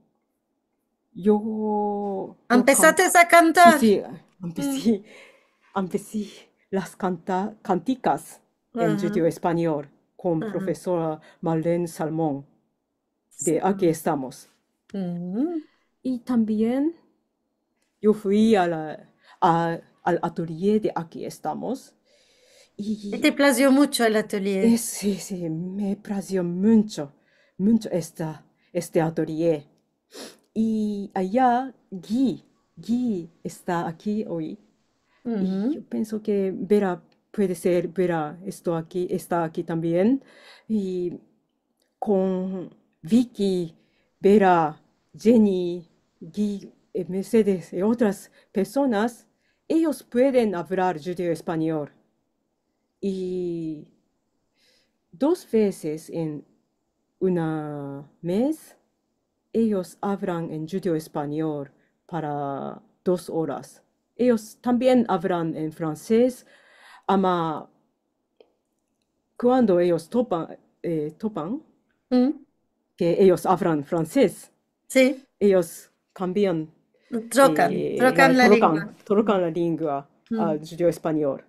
yo, yo kan- Ampesates a kantar. Si, si, ambezi, ambezi las kanta-, kantikas en djudeo-espanyol kon profesora Marlene Salmon de Aki Estamos. I tambien yo fui a la, a, al atelier de Aki Estamos. I te plazio muncho el atelier? Eh, si, si, me plazio muncho, muncho esta, este atelier. I aya Gi, Gi esta aki oy. I yo penso ke Vera, puede ser Vera esto aki, esta aki tambien. I kon Viki, Vera, Jenny, Gi, eh, Mercedes i otras personas, eyos pueden avlar djudeo-espanyol. I dos vezes en una mes, eyos avlan en djudeo-espanyol para dos oras. Eyos tambien avlan en fransez, ama kuando eyos topan, eh, topan ke eyos avlan fransez, si, eyos kambian, trokan, eh, trokan la, la trokan, lengua, trokan la lengua al djudeo-espanyol.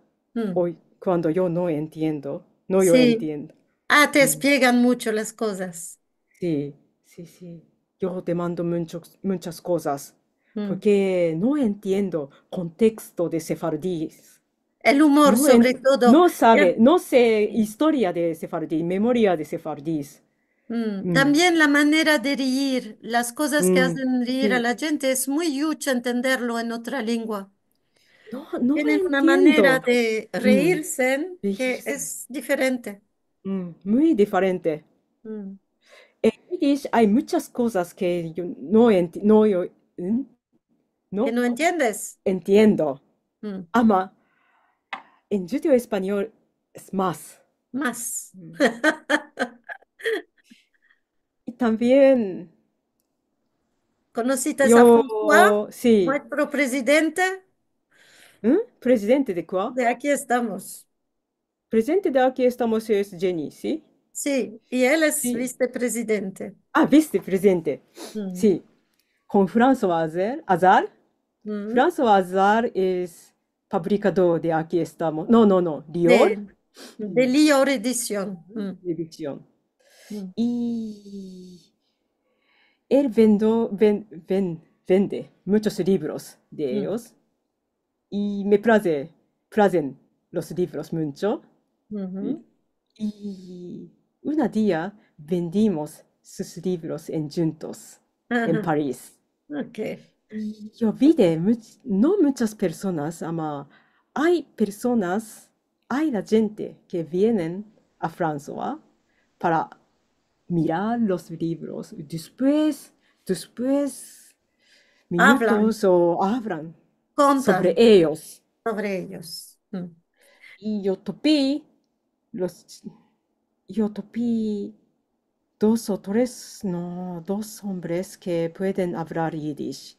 O kuando yo no entiendo, no yo entiendo. Ah, te espiegan muncho las kozas. Si, si, si. Yo demando munchos, munchas kozas, porke no entiendo konteksto de sefardis. El umor, sovre todo. No save, no se istoria de sefardis, memoria de sefardis. Tambien la manera de riir, las kozas ke azen riir a la djente, es muy yucho entenderlo en otra lengua. No, no entiendo. Tienen una manera de riirse ke es diferente. Muy diferente. En yidish ay munchas kozas ke yo no enti-, no, yo, no, ke no entiendes, entiendo. Ama en djudeo-espanyol es mas. Mas. I tambien konosites a François, si, muestro prezidente. Prezidente de kua? De Aki Estamos. Prezidente de Aki Estamos es Jenny, si? Si, i el es viseprezidente. Ah, viseprezidente. Si. Kon François Azar, Azar. François Azar es publikador de Aki Estamos. No, no, no, Lior. De, de Lior Edision. Edision. I el vendo-, ven-, ven-, vende munchos livros de eyos. I me plaze, plazen los livros muncho. I una dia vendimos sus livros en djuntos en Paris. I yo vi de much-, no munchas personas, ama ay personas, ay la djente ke vienen a François para mirar los livros, i despues, despues minutos o avlan sovre eyos. Sovre eyos. I yo topi los, yo topi dos o tres, no, dos ombres ke pueden avlar yidish.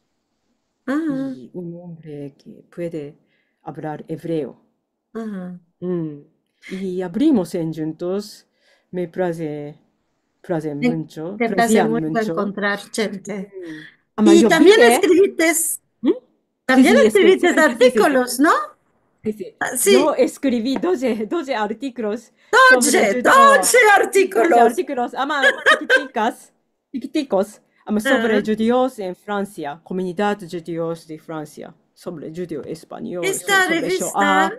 I un ombre ke puede avlar evreo. I avlimos en djuntos, me plaze, plaze muncho, te plaze muncho enkontrar djente. I tambien eskrivites, tambien eskrivites artikolos, no? Si, si. Yo eskrivi dodje, dodje artikolos sovre djudeo. Dodje, dodje artikolos. Dodje artikolos, ama, chikitikas. Chikitikos, ama sovre djudios en Fransia, komunidad djudios de Fransia, sovre djudeo-espanyol, sovre Shoa. Esta revista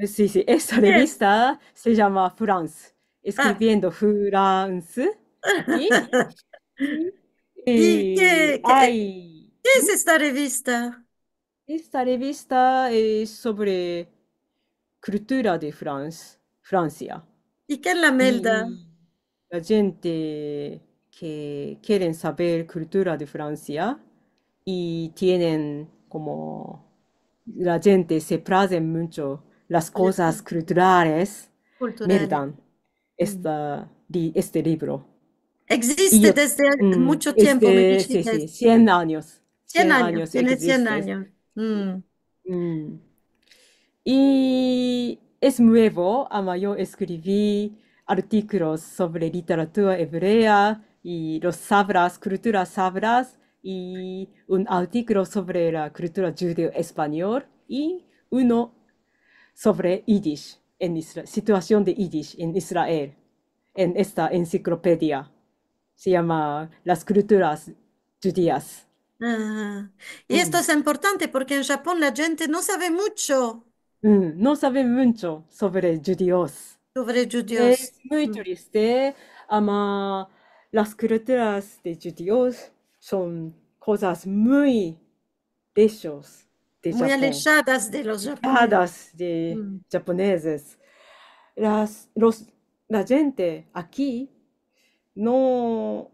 Si, si, esta revista se yama France, eskriviendo France aki. I ke, ke, ke es esta revista? Esta revista es sovre kultura de Frans-, Fransia. I ken la melda? I la djente ke keren saver kultura de Fransia i tienen komo, la djente se plazen muncho las kozas kulturales, meldan esta li-, este livro. Egziste dezde muncho tiempo, me dishites. Si, si, sien anyos. Sien anyos, tiene sien anyos. I es muevo, ama yo eskrivi artikolos sovre literatura evrea i los savras, kulturas savras, i un artikolo sovre la kultura djudeo-espanyol, i uno sovre yidish en Isra-, situasion de yidish en Israel, en esta ensiklopedia. Se yama Las kulturas djudias. I esto es importante porke en Japon la djente no save muncho. No save muncho sovre djudios. Sovre djudios. Es muy triste, ama las kulturas de djudios son kozas muy leshos de Japon. Muy alejadas de los japoneses. Alejadas de japoneses. Las, los, la djente aki no,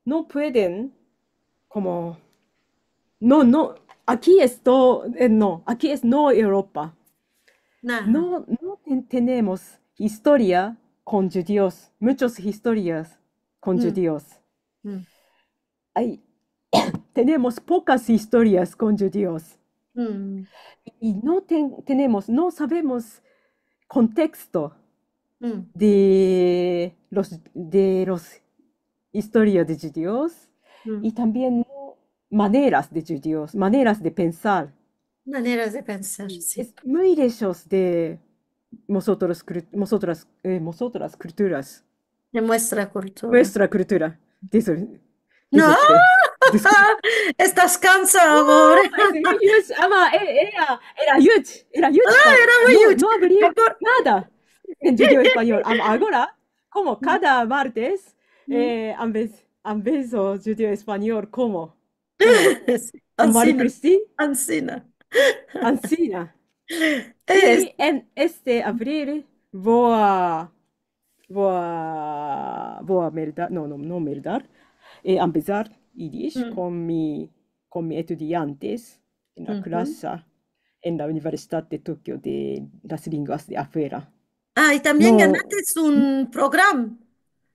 no pueden komo, no, no, aki esto, e, no, aki es no Evropa. No, no ten-, tenemos istoria kon djudios, munchas istorias kon djudios. Ay, tenemos pokas istorias kon djudios. I no ten-, tenemos, no savemos konteksto de los, de los istoria de djudios i tambien maneras de djudios, maneras de pensar. Maneras de pensar, si. Es muy leshos de mozotros kul-, mozotras, e, mozotras kulturas. De muestra kultura. Muestra kultura. Diskulpe. No. Diskulpe. Estas kansa, amor. No, es muy leshos. Ama, e, era, era yuch, era yuch. A, era muy yuch. No, no avria nada en djudeo-espanyol. Ama, agora, komo kada martes, e, ambez-, ambezo djudeo-espanyol, komo? Komo? Marie Christine? Ansina. Ansina. I en este avril vo a, vo a, vo a meldar, no, no, no meldar, e, ambezar yidish kon mi, kon mi estudiantes en la klasa en la Universidad de Tokio de las lenguas de afuera. A, i tambien ganates un program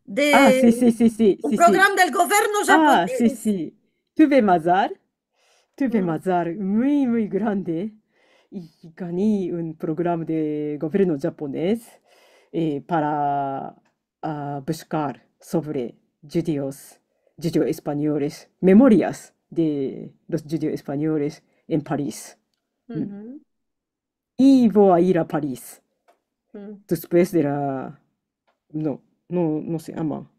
de... A, si, si, si, si, un program del governo japones. A, si, si. Tuve un azar, tuve un azar muy, muy grande i gani un program de governo japones, e, para a buskar sovre djudios, djudeo-espanyoles, memorias de los djudeo-espanyoles en Paris. I vo a ir a Paris despues de la, no, no, no se ama.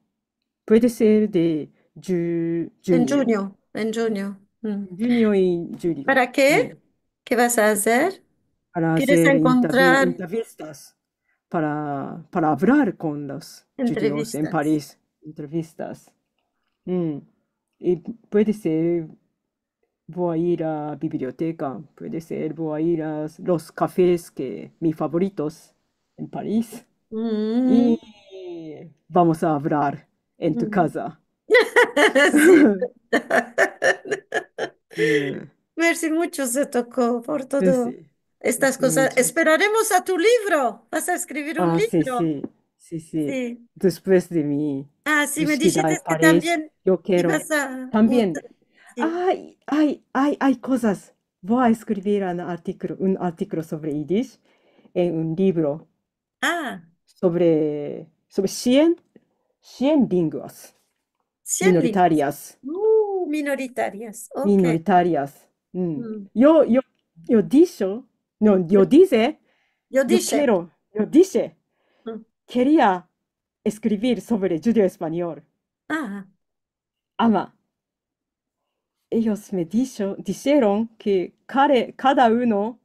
Puede ser de dju-, en djunio. En djunio, en djunio. Djunio i djulio. Para ke? Ke vas a azer? Para azer entervi-, entrevistas. Para, para avlar kon los djudios en Paris. Entrevistas. I puede ser, vo a ir a biblioteka, puede ser, vo a ir a los kafes ke, mi favoritos en Paris. I vamos a avlar en tu kaza. Si. Mersi muncho, Satoko, por todo estas kozas. Mersi muncho. Esperaremos a tu livro. Vas a eskrivir un livro. A, si, si, si, si. Despues de mi... A, si, me dishites ke tambien yo kero. Tambien. Si. Ay, ay, ay, ay kozas. Vo a eskrivir un artikolo, un artikolo sovre yidish en un livro. A. Sovre, sovre sien, sien lenguas. Sien lenguas. Minoritarias. Uh, minoritarias. Okey. Minoritarias. Yo, yo, yo disho, no, yo dize, yo dishe. Yo kero, yo dishe. Keria eskrivir sovre djudeo-espanyol. A. Ama, eyos me disho, disheron ke kare-, kada uno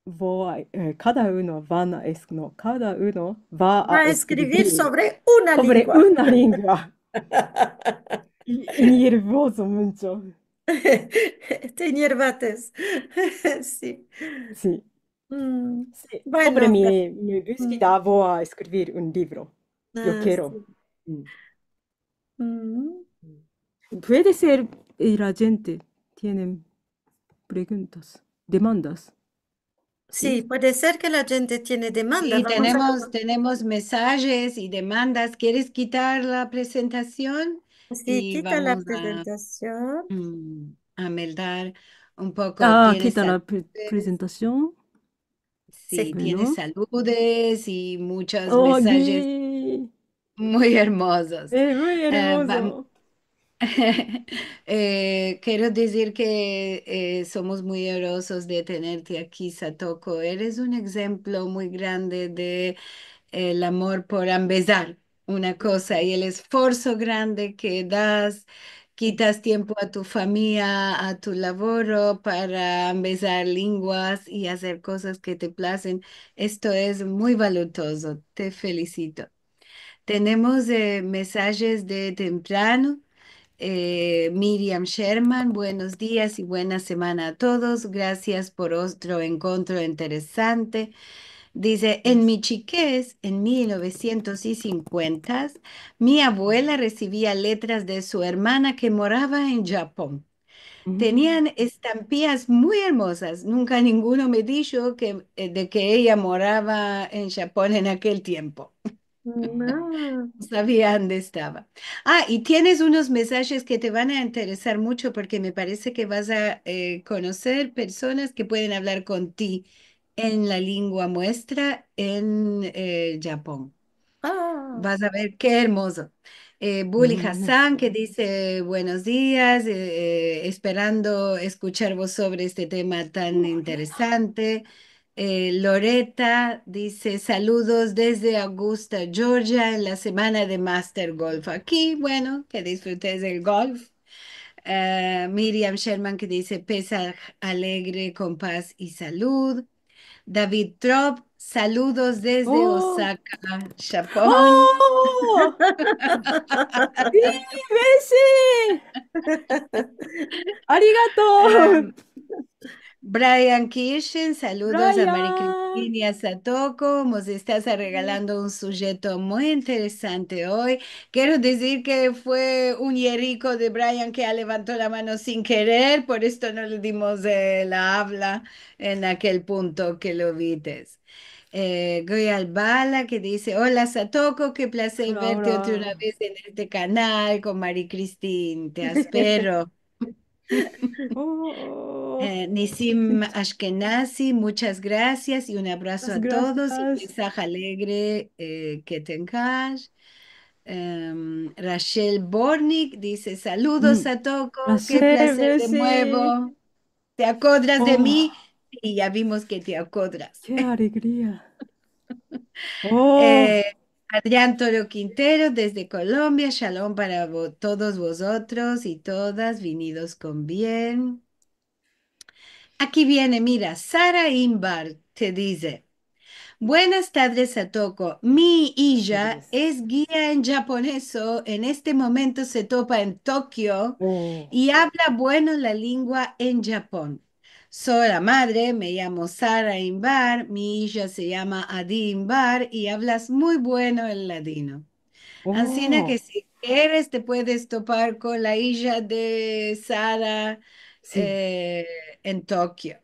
vo a, eh, kada uno van a es-, no, kada uno va a Va a eskrivir eskrivir sovre una sovre lingua. una lingua. I, i niervozo muncho. Te niervates. Si. Si. Mm. Si, sovre Bueno, mi, pe- mi mm. buskida vo a eskrivir un livro. Yo Ah, kero. si. Mm. Mm. Puede ser, eh, la djente tiene preguntas, demandas. Si? Si, puede ser ke la djente tiene demanda. Si, Vamos a tenemos, tenemos mesajes i demandas. Keres kitar la prezentasion? Si, I kita la vamos a, prezentasion. mm, a meldar un poko. Ah, Tienes kita la pre-, saludes. prezentasion. Si, Si. tienes Bueno. saludes i muchas Oh, mesajes yay. muy ermozos. Eh, muy Eh, vam- ermozo. Eh, kero dizir ke, eh, somos muy orgulozos de tenerte aki, Satoko. Eres un egzemplo muy grande de, eh, el amor por ambezar una koza i el esforso grande ke das, kitas tiempo a tu famiya, a tu lavoro para ambezar linguas i azer kozas ke te plazen. Esto es muy valutozo. Te felisito. Tenemos, eh, mesajes de temprano. Eh, Miriam Sherman, buenos dias i buena semana a todos. Grasias por otro enkontro interesante. Dize, en mi chikez, en mil novesientos i sinkuentas, mi abuela resivia letras de su ermana ke morava en Japon. Tenian estampias muy ermozas. Nunka ninguno me disho ke, eh, de ke eya morava en Japon en akel tiempo. Ah. No savia ande estava. Ah, i tienes unos mesajes ke te van a interesar muncho porke me parese ke vas a, eh, konoser personas ke pueden avlar kon ti en la lingua muestra en, eh, Japon. Ah. Vas a ver ke ermozo. Eh, Buli Hassan, ke dize, buenos dias, eh, eh, esperando eskuchar vos sovre este tema tan interesante. Eh, Loreta dize, saludos desde Augusta, Georgia, en la semana de Master Golf. Aki, bueno, ke disfrutes del golf. Eh, Miriam Sherman ke dize, pesa alegre, kon paz i salud. David Trop, saludos desde Osaka, Japon. Oh! Si, besi! Arigato! Em, Brian Kirchen, saludos a Mari Kristina i a Satoko. Mos estas regalando un sujeto muy interesante oy. Kero dizir ke fue un yeriko de Brian ke levanto la mano sin kerer, por esto no le dimos, eh, la avla en akel punto ke lo vites. Eh, Goyal Bala ke dize, ola, Satoko, ke plazer verte otra vez en este kanal kon Mari Kristin. Te espero. Oh. Eh, Nisim Ashkenazi, muchas grasias i un abraso a todos i pesa alegre, eh, ke tengas. Em, Rachel Bornik dize, saludos, Satoko, ke plazer de muevo. Te akodras de mi? Si, ya vimos ke te akodras. Ke alegria. Oh. Eh, Adrián Toro Quintero, desde Colombia, shalom para vo-, todos vozotros i todas, vinidos kon bien. Aki viene, mira, Sara Inbar te dize, buenas tadres, Satoko. Mi ija es gia en japonezo, en este momento se topa en Tokio i avla bueno la lingua en Japon. So la madre, me yamo Sara Inbar, mi ija se yama Adi Inbar i avlas muy bueno el ladino. Ansina ke si keres te puedes topar kon la ija de Sara, eh, en Tokio.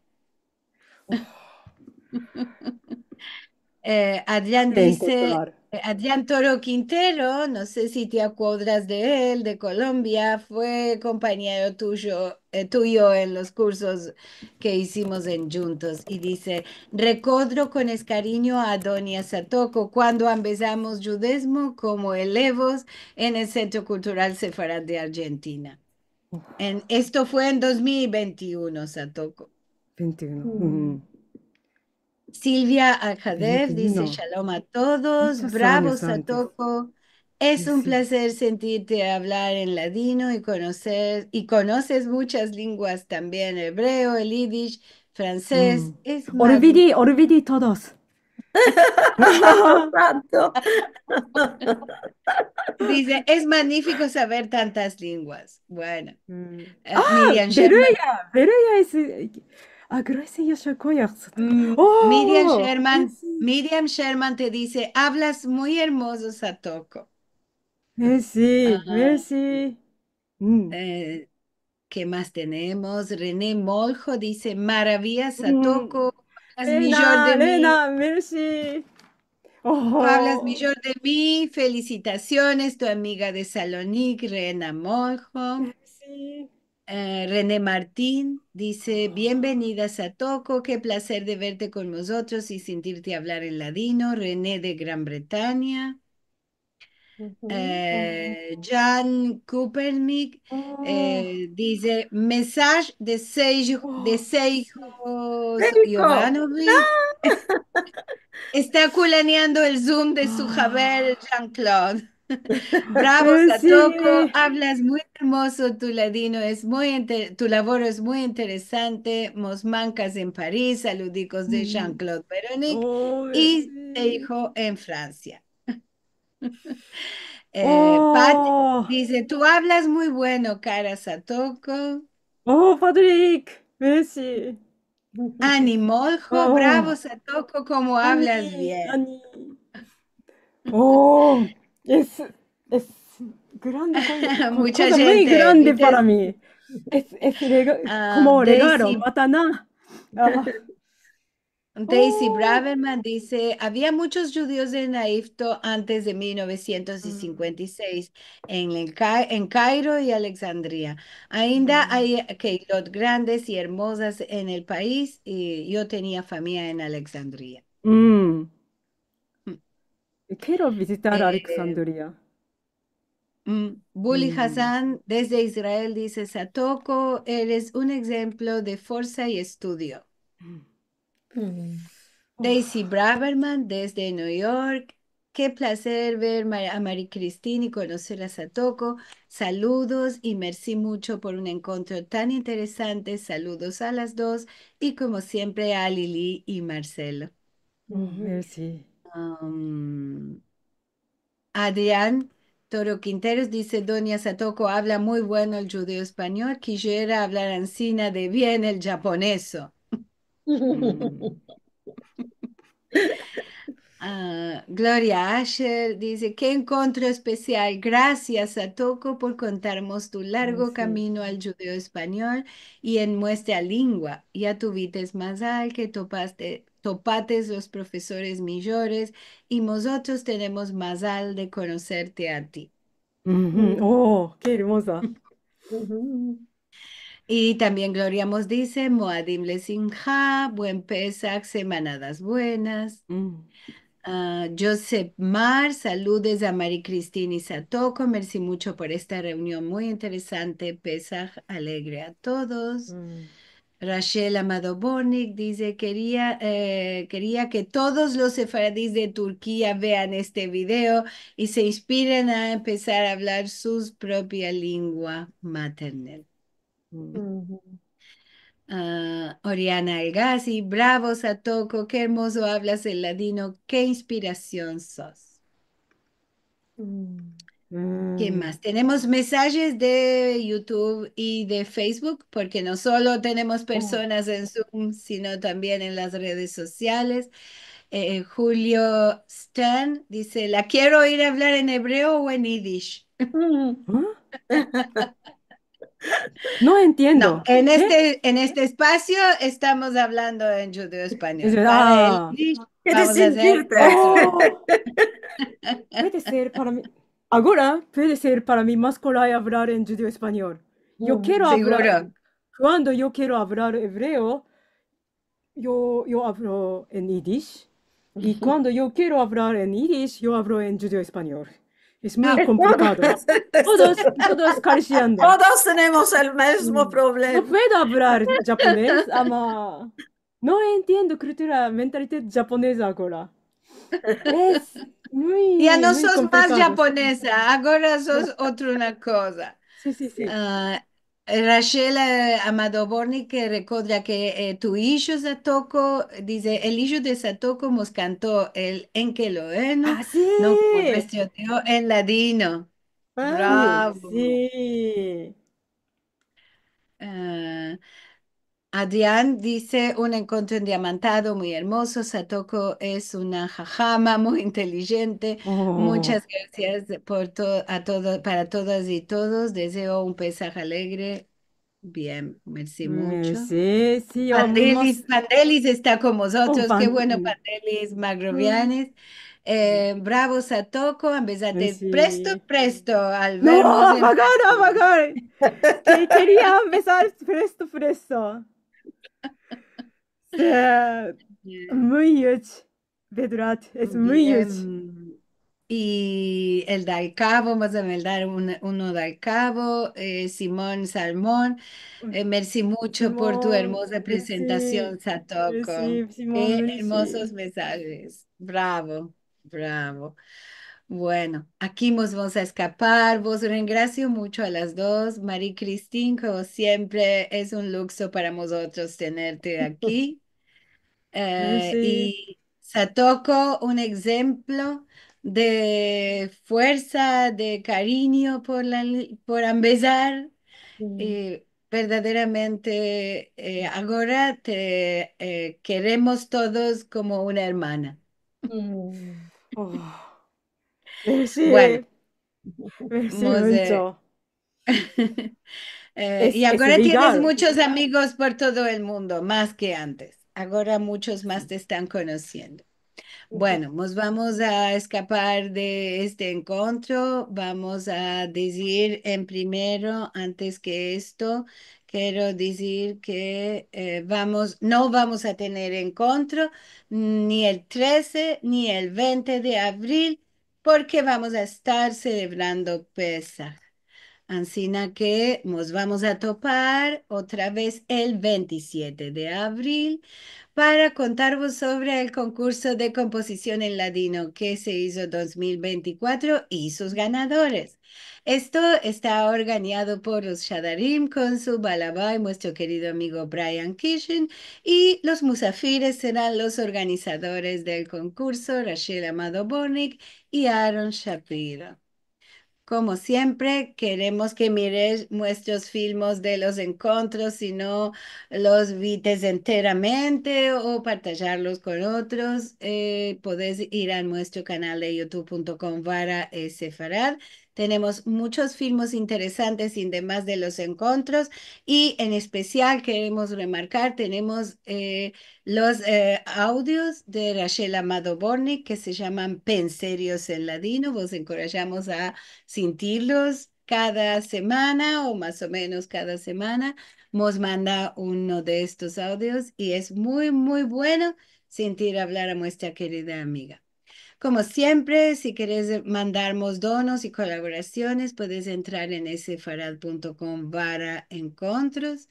Eh, Adrián dize, eh, Adrián Toro Quintero, no se si te akodras de el, de Kolombia, fue kompañero tuyo, eh, tuyo en los kursos ke izimos en djuntos, i dize, rekodro kon es karinyo a Donya Satoko kuando ambezamos djudezmo komo elevos en el Sentro Kultural Sefarad de Arjentina. En, esto fue en dos mil i vente i uno, Satoko. Vente i uno. Silvia Aljadev dize, shalom a todos, bravo, Satoko. Es un plazer sentirte avlar en ladino i konoser, i konoses muchas linguas tambien, ebreo, el yidish, fransez. Mm. Es maraviyozo. Olvidi, olvidi todos. Tanto. Dize, es magnifiko saver tantas lenguas. Bueno. Mm. Eh, a, Miriam Sherman. Beruya, Beruya es, eh, a, Gresia Yashakoya. Mm, oh, Miriam Sherman, Miriam Sherman te dize, avlas muy ermozo, Satoko. Mersi, mersi. Mm. Eh, ke mas tenemos? René Moljo dize, maraviya, Satoko, avlas mijor de mi. Lena, Lena, mersi. Oh. Avlas mijor de mi, felisitasiones, tu amiga de Salonik, René Moljo. Mersi. Eh, René Martin dize, bienvenida, Satoko, ke plazer de verte kon mozotros i sentirte avlar en ladino. René de Gran Bretanya. Eh, Jan Kupernik, eh, dize, mesaj de Seijo, de Seijo Jovanovic. Esta kulaneando el Zoom de su haver Jean-Claude. Bravo, Satoko, avlas muy ermozo, tu ladino es muy inte-, tu lavoro es muy interesante. Mos mankas en Paris, saludikos de Jean-Claude Veronique i Seijo en Fransia. Eh, Pat dize, tu avlas muy bueno, kara Satoko. Oh, Patrick, mersi. Ani Moljo, bravo, Satoko, komo avlas bien. Ani. Oh, es, es grande, koza muy grande para mi. Es, es rega-, komo regalo, matana. Daisy Braverman dize, avia muchos djudios en Egipto antes de mil novesientos i sinkuenta i seis, en el Ca-, en Kairo i Alejandria. Ainda ay keilot grandes i ermozas en el pais, i yo tenia famiya en Alejandria. Mm. Kero vizitar Alejandria. Mm, Buli Hassan, desde Israel, dize, Satoko, eres un egzemplo de forsa i estudio. Daisy Braverman, desde New York, ke plazer ver Ma-, a Marie-Christine i konoser a Satoko. Saludos i mersi muncho por un enkontro tan interesante. Saludos a las dos i, komo siempre, a Lili i Marcelo. Mersi. Am, Adrián Toro Quinteros dize, Donya Satoko avla muy bueno el djudeo-espanyol, kisiera avlar ansina de bien el djaponeso. Mm. A, Gloria Asher dize, ke enkontro espesial. Grasias, Satoko, por kontarmos tu largo kamino al djudeo-espanyol i en muestra lingua. Ya tuvites mazal ke topaste topates los profesores mijores, i mozotros tenemos mazal de konoserte a ti. Oh, ke ermoza. I tambien Gloria mos dize, Moadim Lesimha, buen Pesah, semanadas buenas. A, Joseph Mar, saludes a Marie-Christine i Satoko, mersi muncho por esta reunion muy interesante, Pesah alegre a todos. Rachel Amado Bornik dize, keria, eh, keria ke todos los sefaradis de Turkia vean este video i se inspiren a empesar a avlar su propia lingua maternel. A, Oriana Algazi, bravo, Satoko, ke ermozo avlas el ladino, ke inspirasion sos. Ke mas? Tenemos mesajes de YouTube i de Facebook, porke no solo tenemos personas en Zoom, sino tambien en las redes sosiales. Eh, Julio Stern dize, la kero oir avlar en ebreo o en yiddish. No entiendo. No, en este, en este espasio estamos avlando en djudeo-espanyol. Para el yiddish vamos a azer otro. Puede ser para mi, agora puede ser para mi mas koray avlar en djudeo-espanyol. Yo kero avlar, kuando yo kero avlar ebreo, yo, yo avlo en yiddish. I kuando yo kero avlar en yiddish, yo avlo en djudeo-espanyol. Es muy komplikado. Todos, todos karishiando. Todos tenemos el mizmo problema. No puedo avlar djapones, ama no entiendo kultura, mentalidad djaponeza agora. Es muy, muy komplikado. Ya no sos mas djaponeza, agora sos otra una koza. Si, si, si. A, Rachel, eh, Amado Bornik, ke rekodra ke, eh, tu ijo Satoko, dize, el ijo de Satoko mos kanto el Enki Eloheinu, Ah, si. no kuestiono en ladino. Ah, Bravo. si. Eh, Adrian dize, un enkontro endiamantado, muy ermozo. Satoko es una hahama muy intelijente. Oh. Muchas grasias por to-, a todo, para todas i todos. Dezeo un Pesah alegre. Bien, mersi mucho. Mersi, si, o, Pandelis, mos- Pandelis esta kon mozotros. Oh, Ke bueno, Pandelis. Pandelis Magrovianis. Eh, bravo, Satoko. Ambezate Mersi. presto, presto al No, vermos en avagor, avagor. Ke keria ambezar presto, presto. Se, muy yuch. Bedrat, es muy yuch. Bien. I el Dalkavo, vamos a meldar un, uno Dalkavo, eh, Simon Salmon. Eh, mersi mucho por tu Simon, ermoza mersi, presentasion, Satoko. mersi, Simon, Ke mersi. ermozos mesajes. Bravo, bravo. Bueno, aki mos vamos a eskapar. Vos rengrasio mucho a las dos. Marie Christine, komo siempre, es un lukso para mozotros tenerte aki. Eh, Mersi. i Satoko, un enshemplo de fuersa, de karinyo por la li-, por ambezar. Mm. Eh, verdaderamente, eh, agora te, eh, keremos todos komo una ermana. Mm. Oh. Mersi. Bueno, Mersi mos, eh, mucho. eh, Es, i es agora tienes legal. muchos amigos por todo el mundo, mas ke antes. Agora muchos mas te estan konosiendo. Uhu. Bueno, mos vamos a eskapar de este enkontro. Vamos a dizir en primero, antes ke esto, kero dizir ke, eh, vamos, no vamos a tener enkontro ni el trese ni el vente de avril, porke vamos a estar selebrando Pesah. Ansina ke mos vamos a topar otra vez el ventisiete de avril para kontarvos sovre el konkurso de kompozision en ladino ke se izo dos mil vente i kuatro i sus ganadores. Esto esta organiado por los Shadarim kon su balabai, muestro kerido amigo Brian Kishin, i los musafires seran los organizadores del konkurso, Rachel Amado Bornik i Aaron Shapiro. Komo siempre, keremos ke mires muestros filmos de los enkontros, si no los vites enteramente o partajarlos kon otros. Eh, podes ir a muestro kanal de youtube punto com barra sefarad. Tenemos muchos filmos interesantes i demas de los enkontros. I en espesial keremos remarkar, tenemos, eh, los, eh, audios de Rachel Amado Bornik ke se yaman Penserios en ladino. Vos enkorajamos a sintirlos kada semana o mas o menos kada semana. Mos manda uno de estos audios i es muy, muy bueno sintir avlar a muestra kerida amiga. Komo siempre, si keres mandarmos donos i kolaborasiones, puedes entrar en sefarad punto com barra enkontros.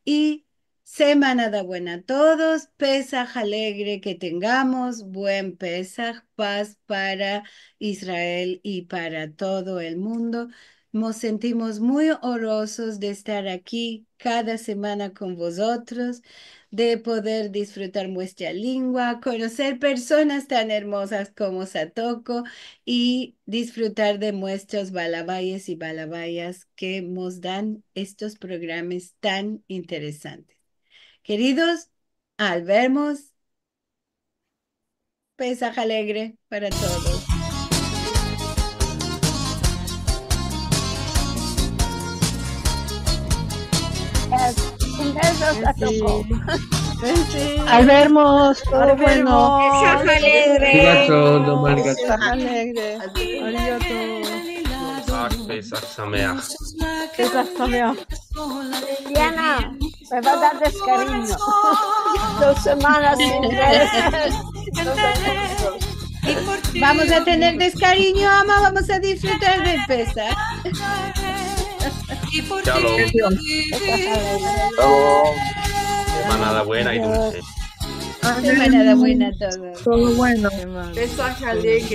I semanada buena a todos, Pesah alegre ke tengamos, buen Pesah, paz para Israel i para todo el mundo. Mos sentimos muy onrozos de estar aki kada semana kon vozotros, de poder disfrutar muestra lengua, konoser personas tan ermozas komo Satoko i disfrutar de muestros balabayes i balabayas ke mos dan estos programas tan interesantes. Keridos, al vermos. Pesah alegre para todos. Un beso, Satoko. Mersi. Al vermos, todo bueno. Al vermos. Arigato, domo arigato. Pesah alegre. Arigato. חג פסח שמח. Pesah sameach. Liliana, me va a dar deskarinyo. Dos semanas sin ver los enkontros. Vamos a tener deskarinyo, ama, vamos a disfrutar de Pesah. Shalom. Shalom. Semanada buena i dulse. Semanada buena a todos. Todo bueno. Semana. Pesah alegre.